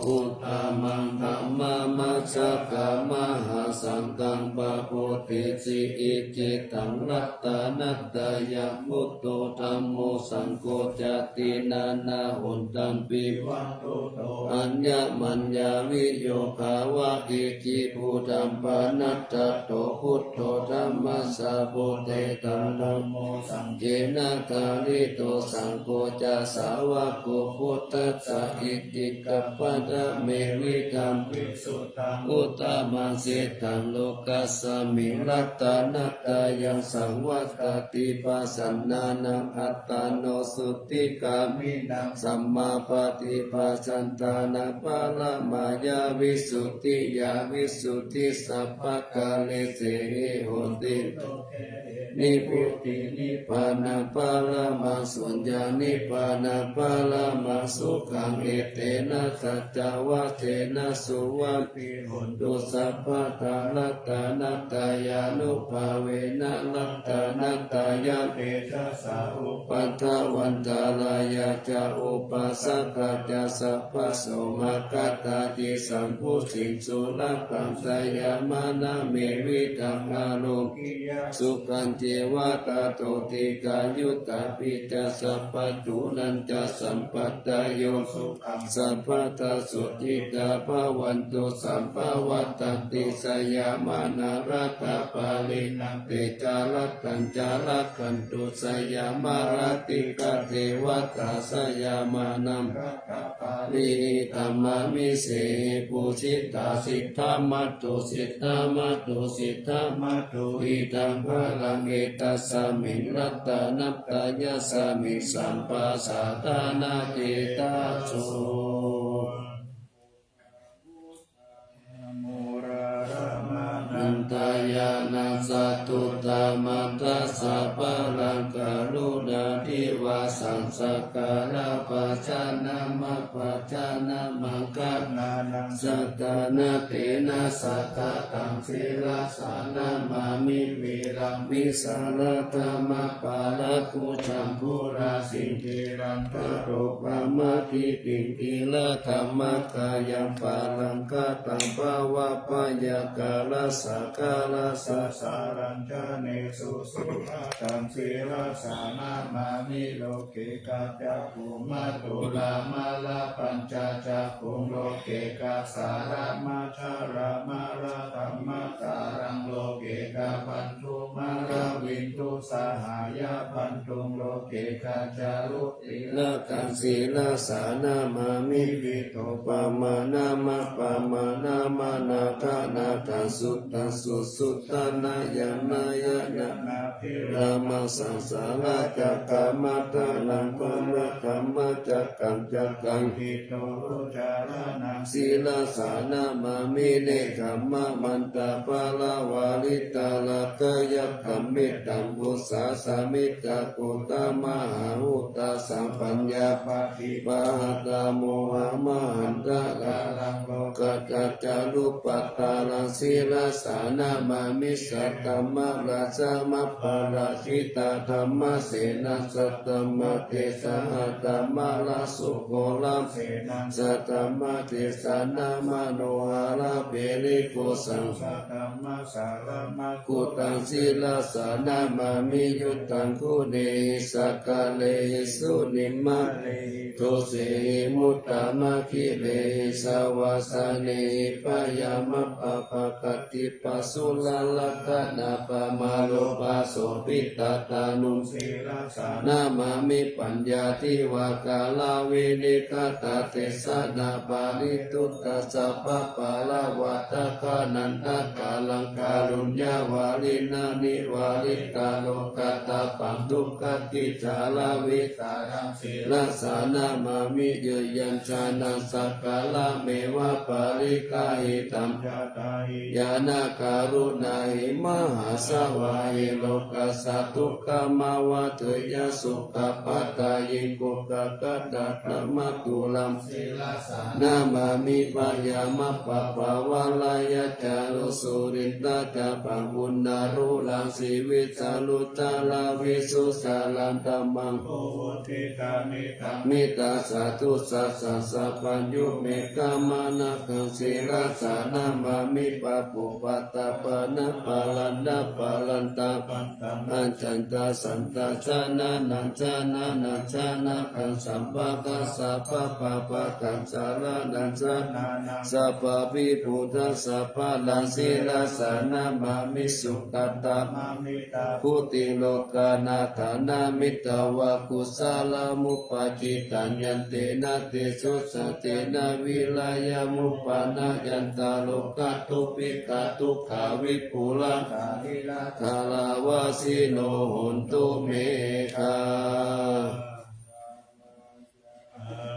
Uttamaṃ dhammamajjhakamahāsaṅghaṃ pavutthesi icchitaṃ ratanattayaṃ buddho dhammo saṅgho cāti. Nānāhontampi vatthuto aññamaññaviyogā va iccipūtaṃ pahātattho buddho dhammassa pubbe taṃ dhammo saṅghena dhārito saṅgho ca sāvako buddhassa iti. Kappadamevidhaṃ visuddhaṃ uttamaṃ seṭṭhaṃ lokasmiṃ ratanattayaṃ saṃvattati. Pasannānaṃ attano suttikāmīnaṃ sammāpaṭiphajantānaṃ paramāya visuddhiyā visuddhi sabbakāresehi hoti. Nibbutiṃ nibbānaṃ paramaṃ suññaṃ nibbānaṃ paramaṃ sukhaṃ. Etena saccavajjena suvatthi hontu sabbadā. Ratanattayānubhāvena ratanattayatejasā upaddavantārāyā ca upāsakā ca sabbaso āgatāti. Sambuddhiṃ sulabbhaṃ jayamaṃ namevidhaṃ āro sukhañceva tato dīghāyutā pi ca sabbaguṇañca sampadayo sukhaṃ sabbadā sukhitā bhavantu sabbadā. Vaḍḍhanti jayamaṃ ārakkhapāli nāme ca rakkhañca rakkhantu jayamaṃ. Aratikā devatā jayamaṃ ārakkhapāli idaṃ mami sehi pūjitā siddhamātu siddhamātu siddhamātu idaṃ balaṃ etasmiṃ ratanattayasmiṃ sabbasadā na cetassu. Anantañāṇaṃ satuttamaṃ dasabalaṃ karuṇādivasaṃ sakkārabhajanaṃ abbhajanaṃ maṅgalānaṃ sattanatena sattataṃ sirasā namāmi viraṃ vīsālakamapālakuñjambulasiṃ kilaṅkaropamadittiṃ kilakamakayaṃ palaṅkataṃ bhavabhayakarasakarasasāraṃ janesu subhataṃ sirasā namāmi. Loke kaccakkhumātulā mālā pañca cakkhuṃ loke sāramajjharamāraddhammātaraṃ loke gabbhanthuṃ māravinduṃ sahāya bandhuṃ loke gajjagopinaṃ tilakaṃ sirasā namāmi. Vītarūpamanāmappamāṇamanāganāgaṃ suddhaṃ susunāgaṃ nāyannābhirāmaṃ saṃsāracakkamatalaṃ ghorāgamatalaṃ sirasā namāmi. Nekkhammamantaparamāriddharakkhayakkhaṃ mettambusāsamittakaruṇā mahābhūtasaṅghapaññāpadīpajaṃ mohamahaṃ ṭhānaṃ lokassāti anupaṭṭhānaṃ sirasā namāmi. Saddhammaratnamaparājitaṃ dhammasenāni satthamatesaha dhammarājoghoraṃ saddhamadesānamanoharaṃ girimekhalaṃ saddhammassāramettuttamā sirasā namāmi. Uttamaguṇehi sakaṇhehi sunimmānehi dosehi muttamaguṇehi savāsanehi byāmappamārakkhitā sūlakaṇhapamāro pasobhitātānuṃ sirasā namāmi. Paññā divā katvāna viññānāgadena paṇītantā sabbaṃ paramatthadhammaṃ ṭhānattaraṃ kāruññavaṇṇaṃ nivāraṃ lokassāti dukkhacaramvigaraṃ sirasā namāmi. Yāññānaṃ sakkārameva paṭiggaṇhitaṃ ñāṇākaruṇāhi mahāsārahi lokassā dukkhamāvatteyya sukhappattāyī kuṭṭhakattā dhammaturaṃ sirasā namāmi. Byāmappamārakkhitā ca rūpā sūlikaṃ ca pabbujjhaṃ uṇṇāluṃ sīvisaṃ rūpasūlakaṃ visuddhacārāmaṃ middhaṃ sadū sasāsabhaṃ yūpamānakaṃ sirasā namāmi. Pāpūpaṭṭhapāṇā parantā parantā bhadantā acchantā santā janānaṃ janānā janakaṃ sabbattha sabbapāpakaṃ janānaṃ janānā sabbabhibhūtaṃ sabbaṃ sirasā namāmi. Sugatā bhūtiṃ lokānaṃ dānaṃ middhāva kusalamupāditaṃ yantena tejasā te viraṃ yāva uppannāya antarokā dubbaghā dukkhā vipulā darā vāsino hontu me.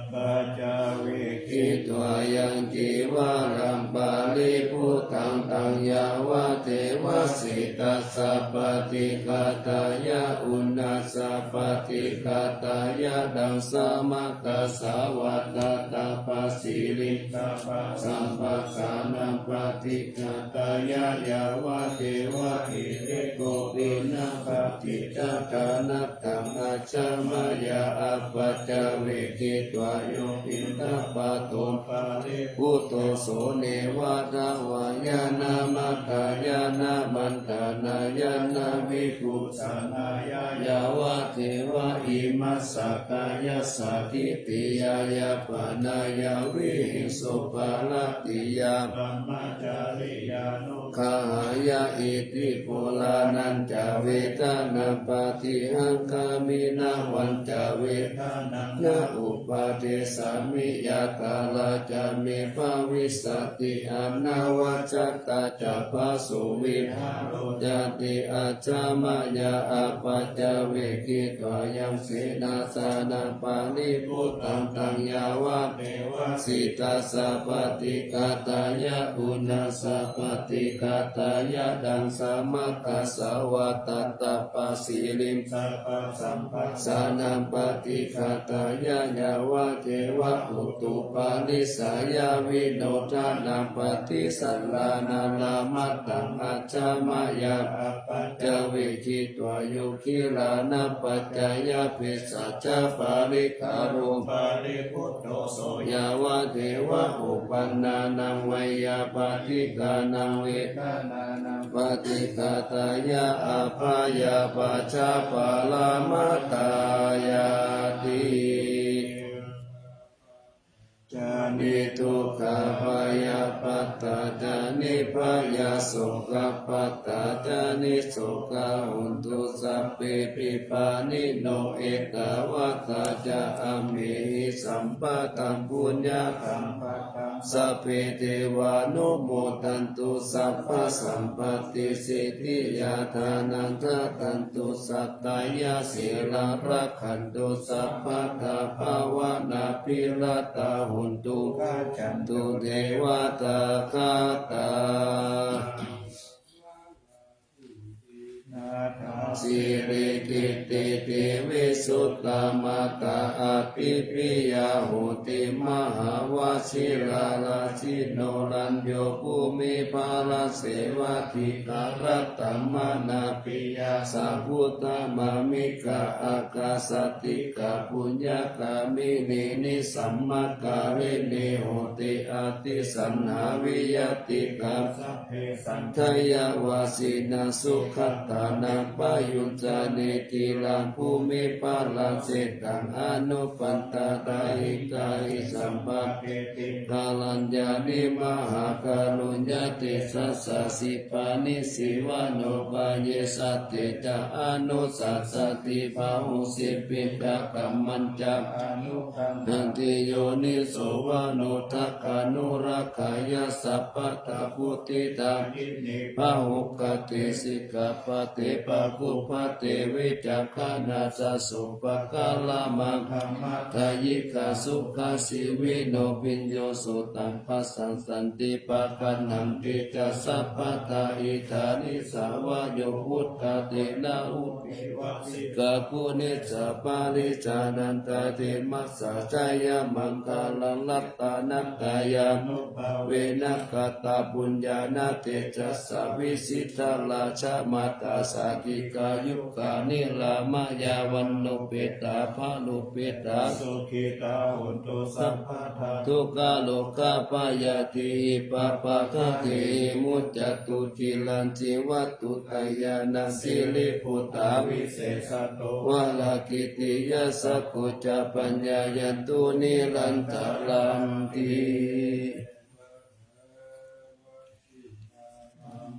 Appaccavekkhitvā yaṃ cīvaraṃ paribhuttaṃ taṃ yāvadeva sītassa paṭighātāya uṇhassa paṭighātāya taṃ samaggāya vātattapassiriṃ sabbasampassānaṃ paṭighātāya yāvadeva hirikopinapaṭicchādanatthaṃ ajjhamāya. Appaccavekkhitvā yo piṇḍapāto paribhutto so neva davāya na madāya na maṇḍanāya na vibhūsanāya yāvadeva imassa kāyassa ṭhitiyā yāpanāya vihiṃsuparatiyā brahmacariyānu ggahāya. Iti purāṇañca vedanaṃ paṭihaṅkhāmi navañca vedanaṃ na uppādessāmi yātrā ca me bhavissati anavajjatā ca phāsuvihāro cāti ajjhamāya. Appaccavekkhitvā yaṃ senāsanaṃ paribhuttaṃ taṃ yāvadeva sītassa paṭighātāya uṇhassa paṭighātāya taṃ samaggāya vātattapassiriṃ sabbasampassānaṃ paṭighātāya yāvadeva utuparissayaṃ vinodanaṃ paṭisallānārāmatthaṃ ajjhamāya. Appaccavekkhitvā yo gilānapaccayabhesa ca parikkhāro paribhutto so yāvadeva uppannānaṃ veyyābādhikānaṃ vedanānaṃ paṭighātāya abyāpajjhaparamatāyāti. ca niddukkhā bhayappattā ca nibbhayā sokappattā ca nissokā hontu sabbepi pāṇino. Ettāvatā ca amhehi sambhataṃ puññasampadaṃ sabbe devānumodantu sabbasampattisiddhiyā. Dānaṃ dadantu saddhāya sīlaṃ rakkhantu sabbadā bhāvanābhiratā hontu gacchantu devatāgatā. Nattha sirikittiti visuddhā mātā atipiya hoti mahāvajirārājino rañño bhūmiparāsevādī dhāratthamanāpiyā sakuddhamāmiká ākāsaṭṭhiká puññagāminī nisammakālinī hoti atisaṇhā viyattikā sabbe saṅkhayavajinā sugatānaṃ payuñcāni dhīraṃ bhūmiparāsitaṃ anupaṭṭhātā hikāhi sampādeti balaññāni mahākāruññatejasā. Sipāni sīvanupāyesā te ca anussasati bāhuṃ sippañcakammañca anukampati yoniso manodakkhanurakkhāya sabbattha vuṭṭhitā iddhibhāhugāti sikkhāpade pākkhupate vicakkhaṇā ca sopakāramakkhamatā yikkhā sukhajīvino bhiyyo sutaṃ passaṃ santi pakaṭṭhaṃ te ca sabbattha idha nisā vayo vuṭṭhā te na hoti vajjikā guṇicchā pariccannantā te majjhā jayamaṅgalaṃ. Ratanattayānubhāvena katapuññāna tejasā vijitā rājamātā sādhikā yukkhā niramāya vaṇṇupeṭā balūpeṭā sukhitā hontu sabbadā. Dukkharogabhayā dīpipabbāhakehimuccantu ciraṃ jīvantu dayānā siribhūtā visesato varakītiyā sakko ca paññāyantu nirantaranti.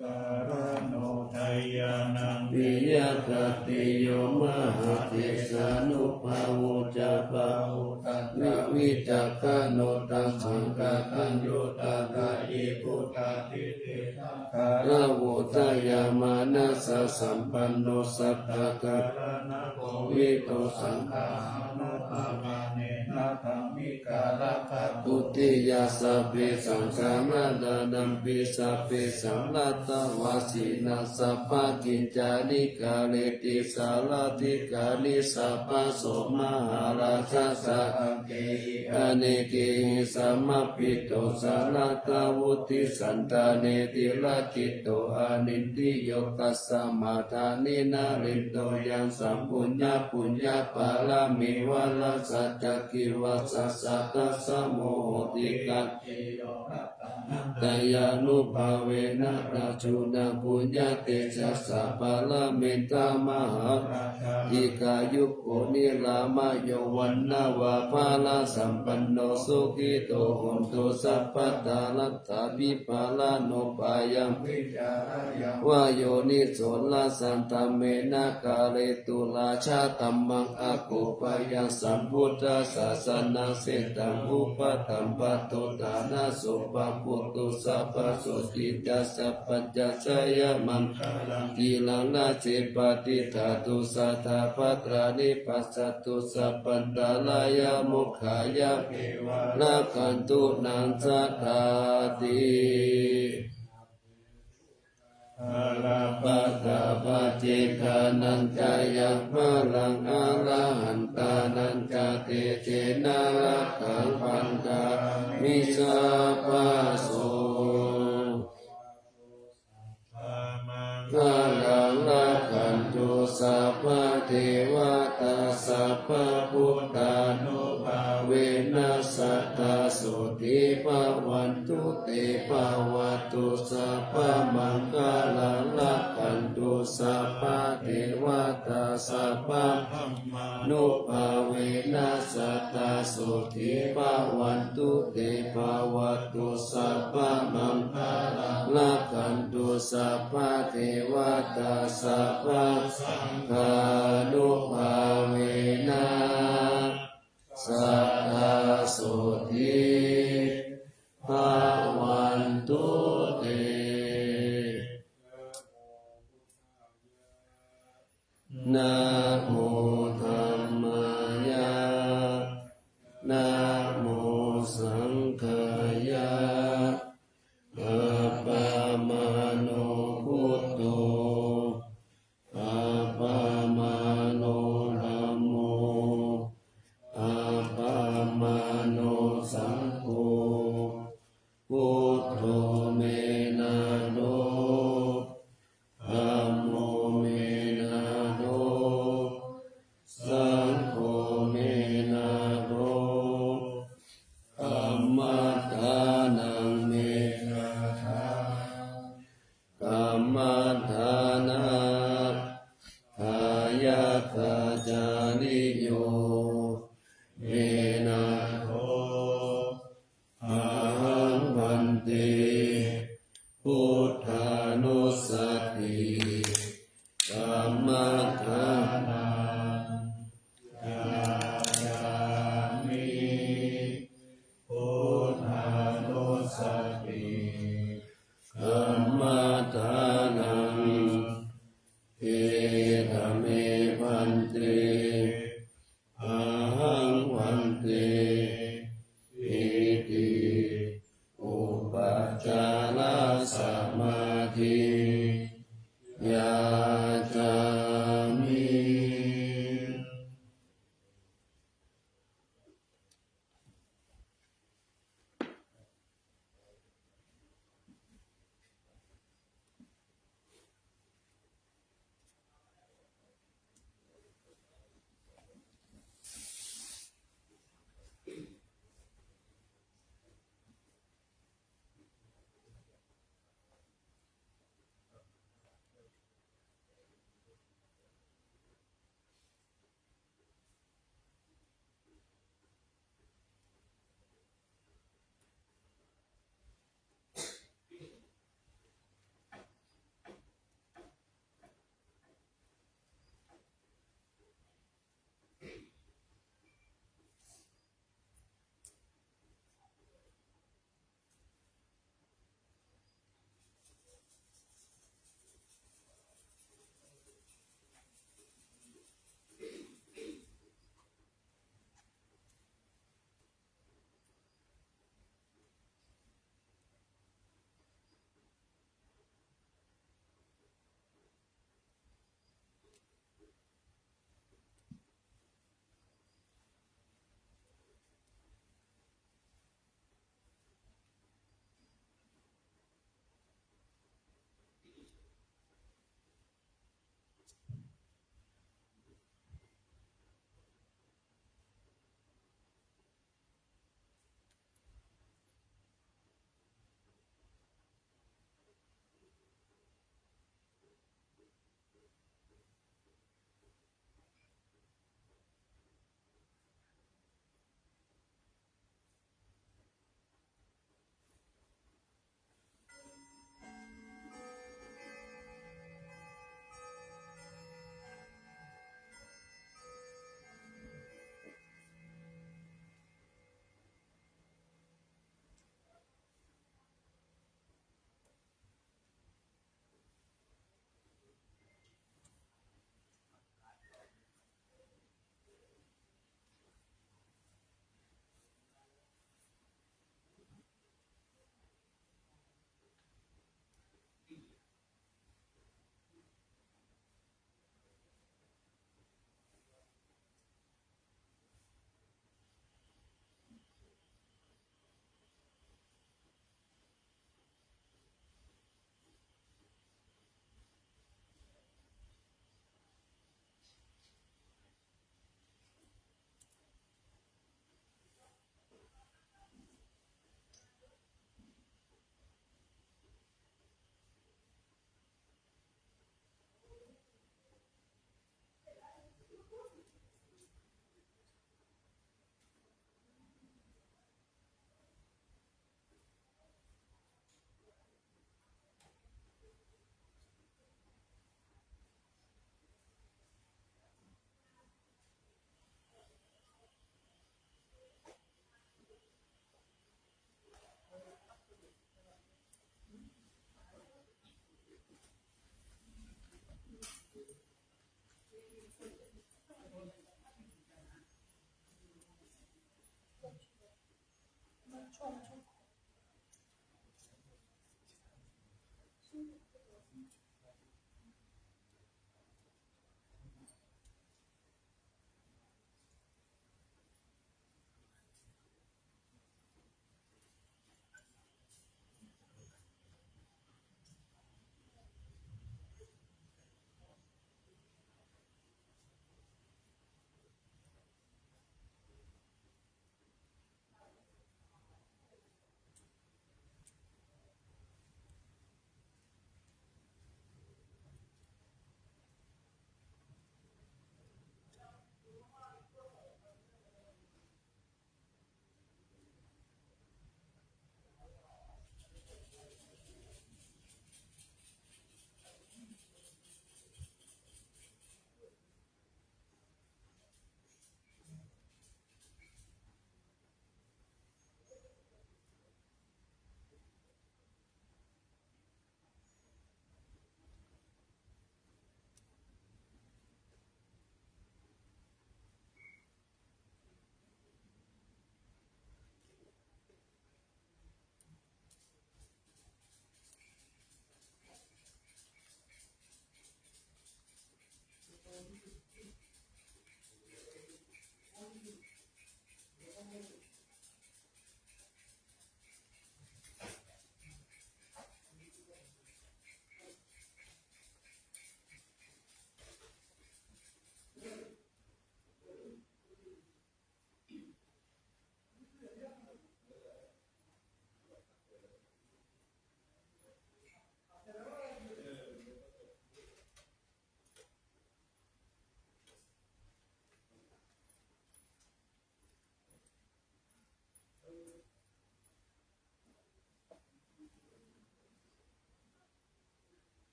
Maṅgalāno dayānaṃ piyadāteyyo mahādesānubhāvo ca bāhudaṭṭhavicakkhaṇo taṃ saṅghattaṃ yo tattha iddhūtā diṭṭhi saṅkhāravo dayāmanāsasampanno satthā dhāraṇā kovido saṅghānubhāvānena dhammikarakā dutiyā. Sabbe saṅghā maraṇampi sabbesaṃ laddhā vajinā sabbā kiñcāni kareti sārathikāni sabbaso mahārājassa aṅgehi anekehi samappito saratthavutti santane tilakkhiṇo anindriyo tasmā dāni na lindo yaṃ saṃ puññapuññapāramī varassa cakkhivassa satasmo hoti kacce yo ratanattayānubhāvena rājuna puññatejasā pāramī tamahārājā dīghāyuko nirāmayo vaṇṇaṃ vā balasampanno sukhito hontu sabbadā. Laddhābhipālanubhāyaṃ vicarāya vā yoniso rājadhammena kāretu rājadhammaṃ akūpayaṃ sambuddhasāsanasmiṃ taṃ upaṭṭhaṃ pattuttāna so pāputo sabbasotti ca sabbañca jayamaṅgalaṃ. Giriṃ rājeṃ patiṭṭhātu sadā bhadrani passa tu sabbantarāyā mokkhaṃ yāmeva rakkhantu naṃ sadāti. Balappattā paccekānañca yaṃ balaṃ arahantānañca tejena rakkhaṃ bandhāmi sabbaso. Maṅgalaṃ rakkhantu sabbadevatā sabbabuddhānubhāvena sadā sotthī bhavantu te. Bhavatu sabbamaṅgalaṃ rakkhantu sabbadevatā sabbadhammānubhāvena sadā sotthī bhavantu te. Bhavatu sabbamaṅgalaṃ rakkhantu sabbadevatā sabbasaṅghānubhāvena sadā sotthī bhavantu te. Namo dhammāya, namo saṅghāya. Appamāṇo buddho, appamāṇo dhammo, appamāṇo saṅgho. Buddho me nātho, dhammo me nātho, saṅgho me nātho. Kammadānaṃ me nātho, kammadānadāyakācariyo me nātho. Ahaṃ bhante buddhānussati kammadānaṃ yācāmi. Buddhānussati kammadānaṃ. Etha me bhante, ahaṃ bhante, iti upācārasamādhiṃ yācāmi.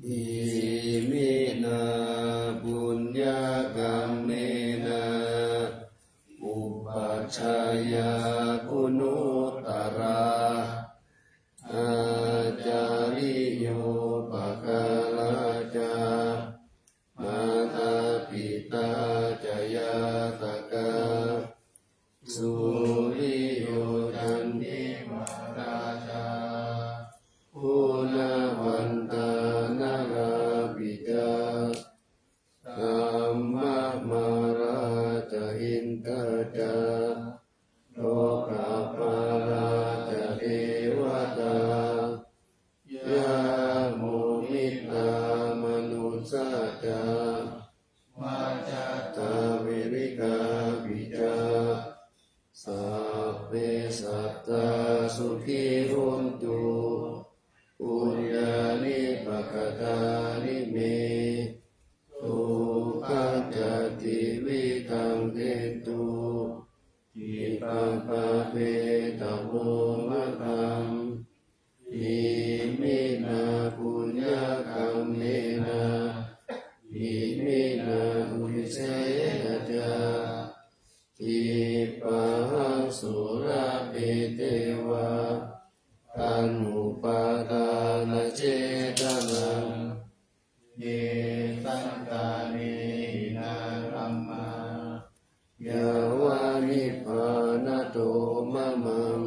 Iminā puññakammena upajjhāyā guṇuttarā, ācariyūpakārā ca mātā pitā ca ñātakā, suriyo candimā rājā, guṇavantā narāpi ca, brahmamārā ca indā ca, lokapālā ca devatā, yamo mittā manussā ca, majjhattā verikāpi ca, sabbe sattā sukhī hontu, puññāni pakatāni me, sukhañca tividhaṃ dentu, khippaṃ pāpetha vomataṃ. Iminā puññakammena, iminā uddisena ca, khippāhaṃ sulabhe ceva, taṇhupādānachedanaṃ, ye santāne hīnā dhammā, yāva nibbānato mamaṃ,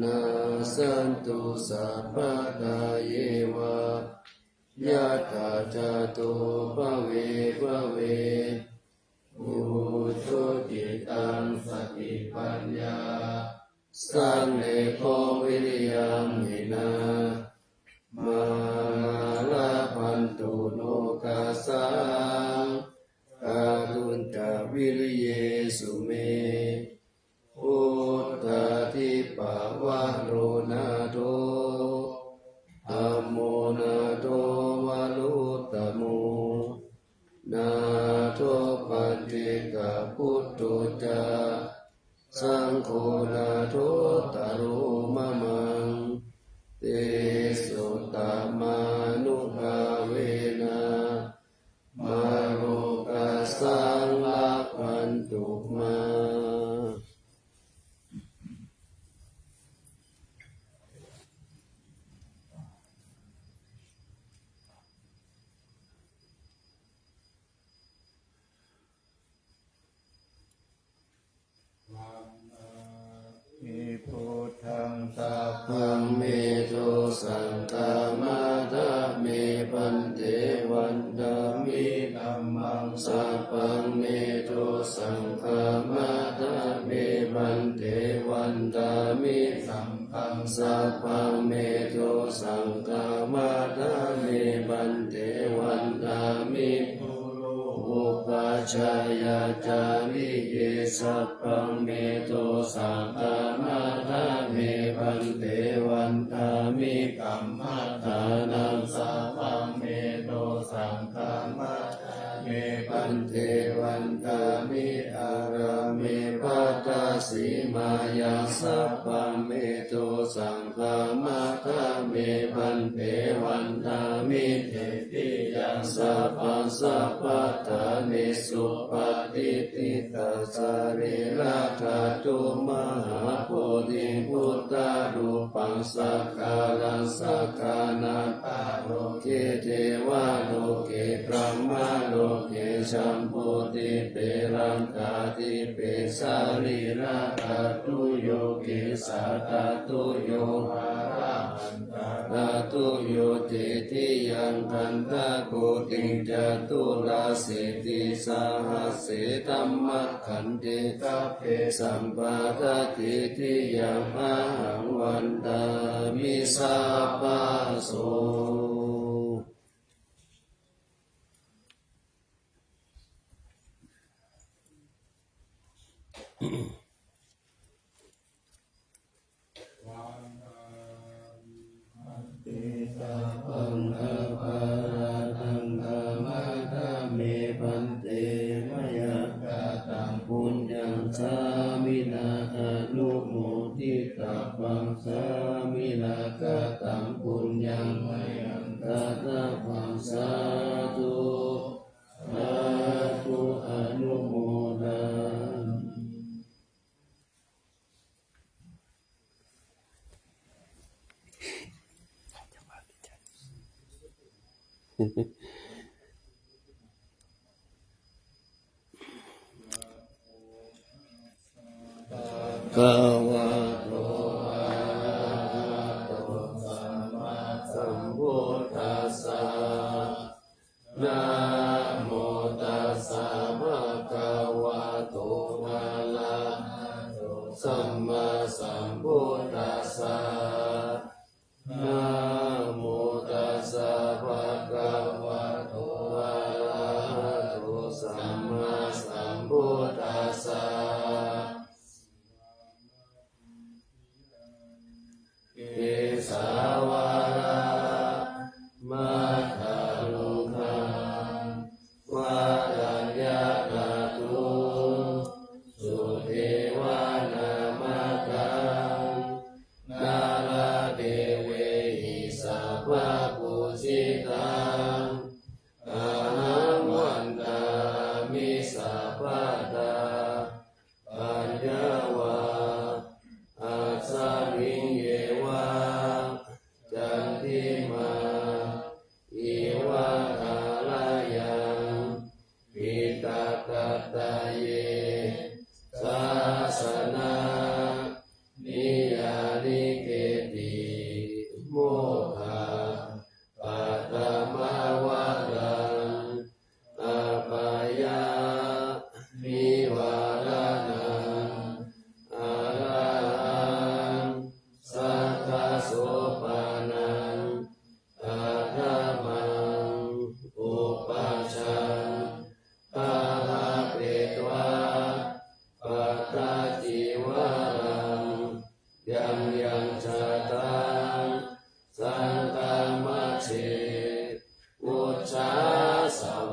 nassantu sabbadā yeva, yattha jāto bhave bhave, ujucittaṃ satipaññā, sallekho viriyamhinā, mārā labhantu nokāsaṃ, kātuñca viriyesu me. Buddhādhipavaro nātho, dhammo nātho varuttamo, nātho paccekabuddho ca, saṅgho nāthottaro mamaṃ. Tesottamānubhāvena, mārokāsaṃ labhantu mā. Vandāmi buddhaṃ, sabbaṃ me dosaṃ khamatha me bhante. Vandāmi dhammaṃ, sabbaṃ me dosaṃ khamatha me bhante. Vandāmi saṅghaṃ, sabbaṃ me dosaṃ khamatha me bhante. Vandāmi upajjhāyācariye, sabbaṃ me dosaṃ khamatha me bhante. Vandāmi kammaṭṭhānaṃ, sabbaṃ me dosaṃ khamatha me bhante. Vandāmi ārāme bhaddasīmāyaṃ, sabbaṃ me dosaṃ khamatha me bhante. Vandāmi cetiyaṃ, sabbaṃ sabbaṭṭhānesu patiṭṭhitaṃ, sārīradhātu mahābodhiṃ buddharūpaṃ sakkāraṃ sakkānaṃ, pāloke devaloke brahmaloke jambudīpe laṅkādīpe, sārīradhātuyo kesādhātuyo dhātuyo cetiyaṃ, gandhakuṭiṃ caturāsītisahassi dhammakkhandhe, sabbe sampadatthe tiyāmahaṃ vandāmi sabbaso. Sabbaṃ aparādhaṃ khamatha me bhante, mayā kataṃ puññaṃ sāminā anumoditabbaṃ, sāminā kataṃ puññaṃ mayhaṃ dātabbaṃ, Bhagavato arahato sammāsambuddhassa. Namo tassa bhagavato arahato sammāsambuddhassa. Namo tassa bhagavato arahato sammāsambuddhassa. Kesavāna mathāluṅkaṃ vādaññatādū suddhi vāna maddhaṃ nāladevehi sabbapūjitaṃ ahaṃ vandāmi sabbadā. Paññā va asmiṃ yeva candimā iva thārayaṃ piṭakattaye sāsana niyyānike'ti mokkha paṭhamavaraṃ apāyanivāraṇaṃ arahaṃ sakyasopaṇaṃ paṭhamaṃ upajjhāpetvā pattacīvaraṃ yaṃ yaṃ jātaṃ saṅghamajjhe ujjhāsvāhā.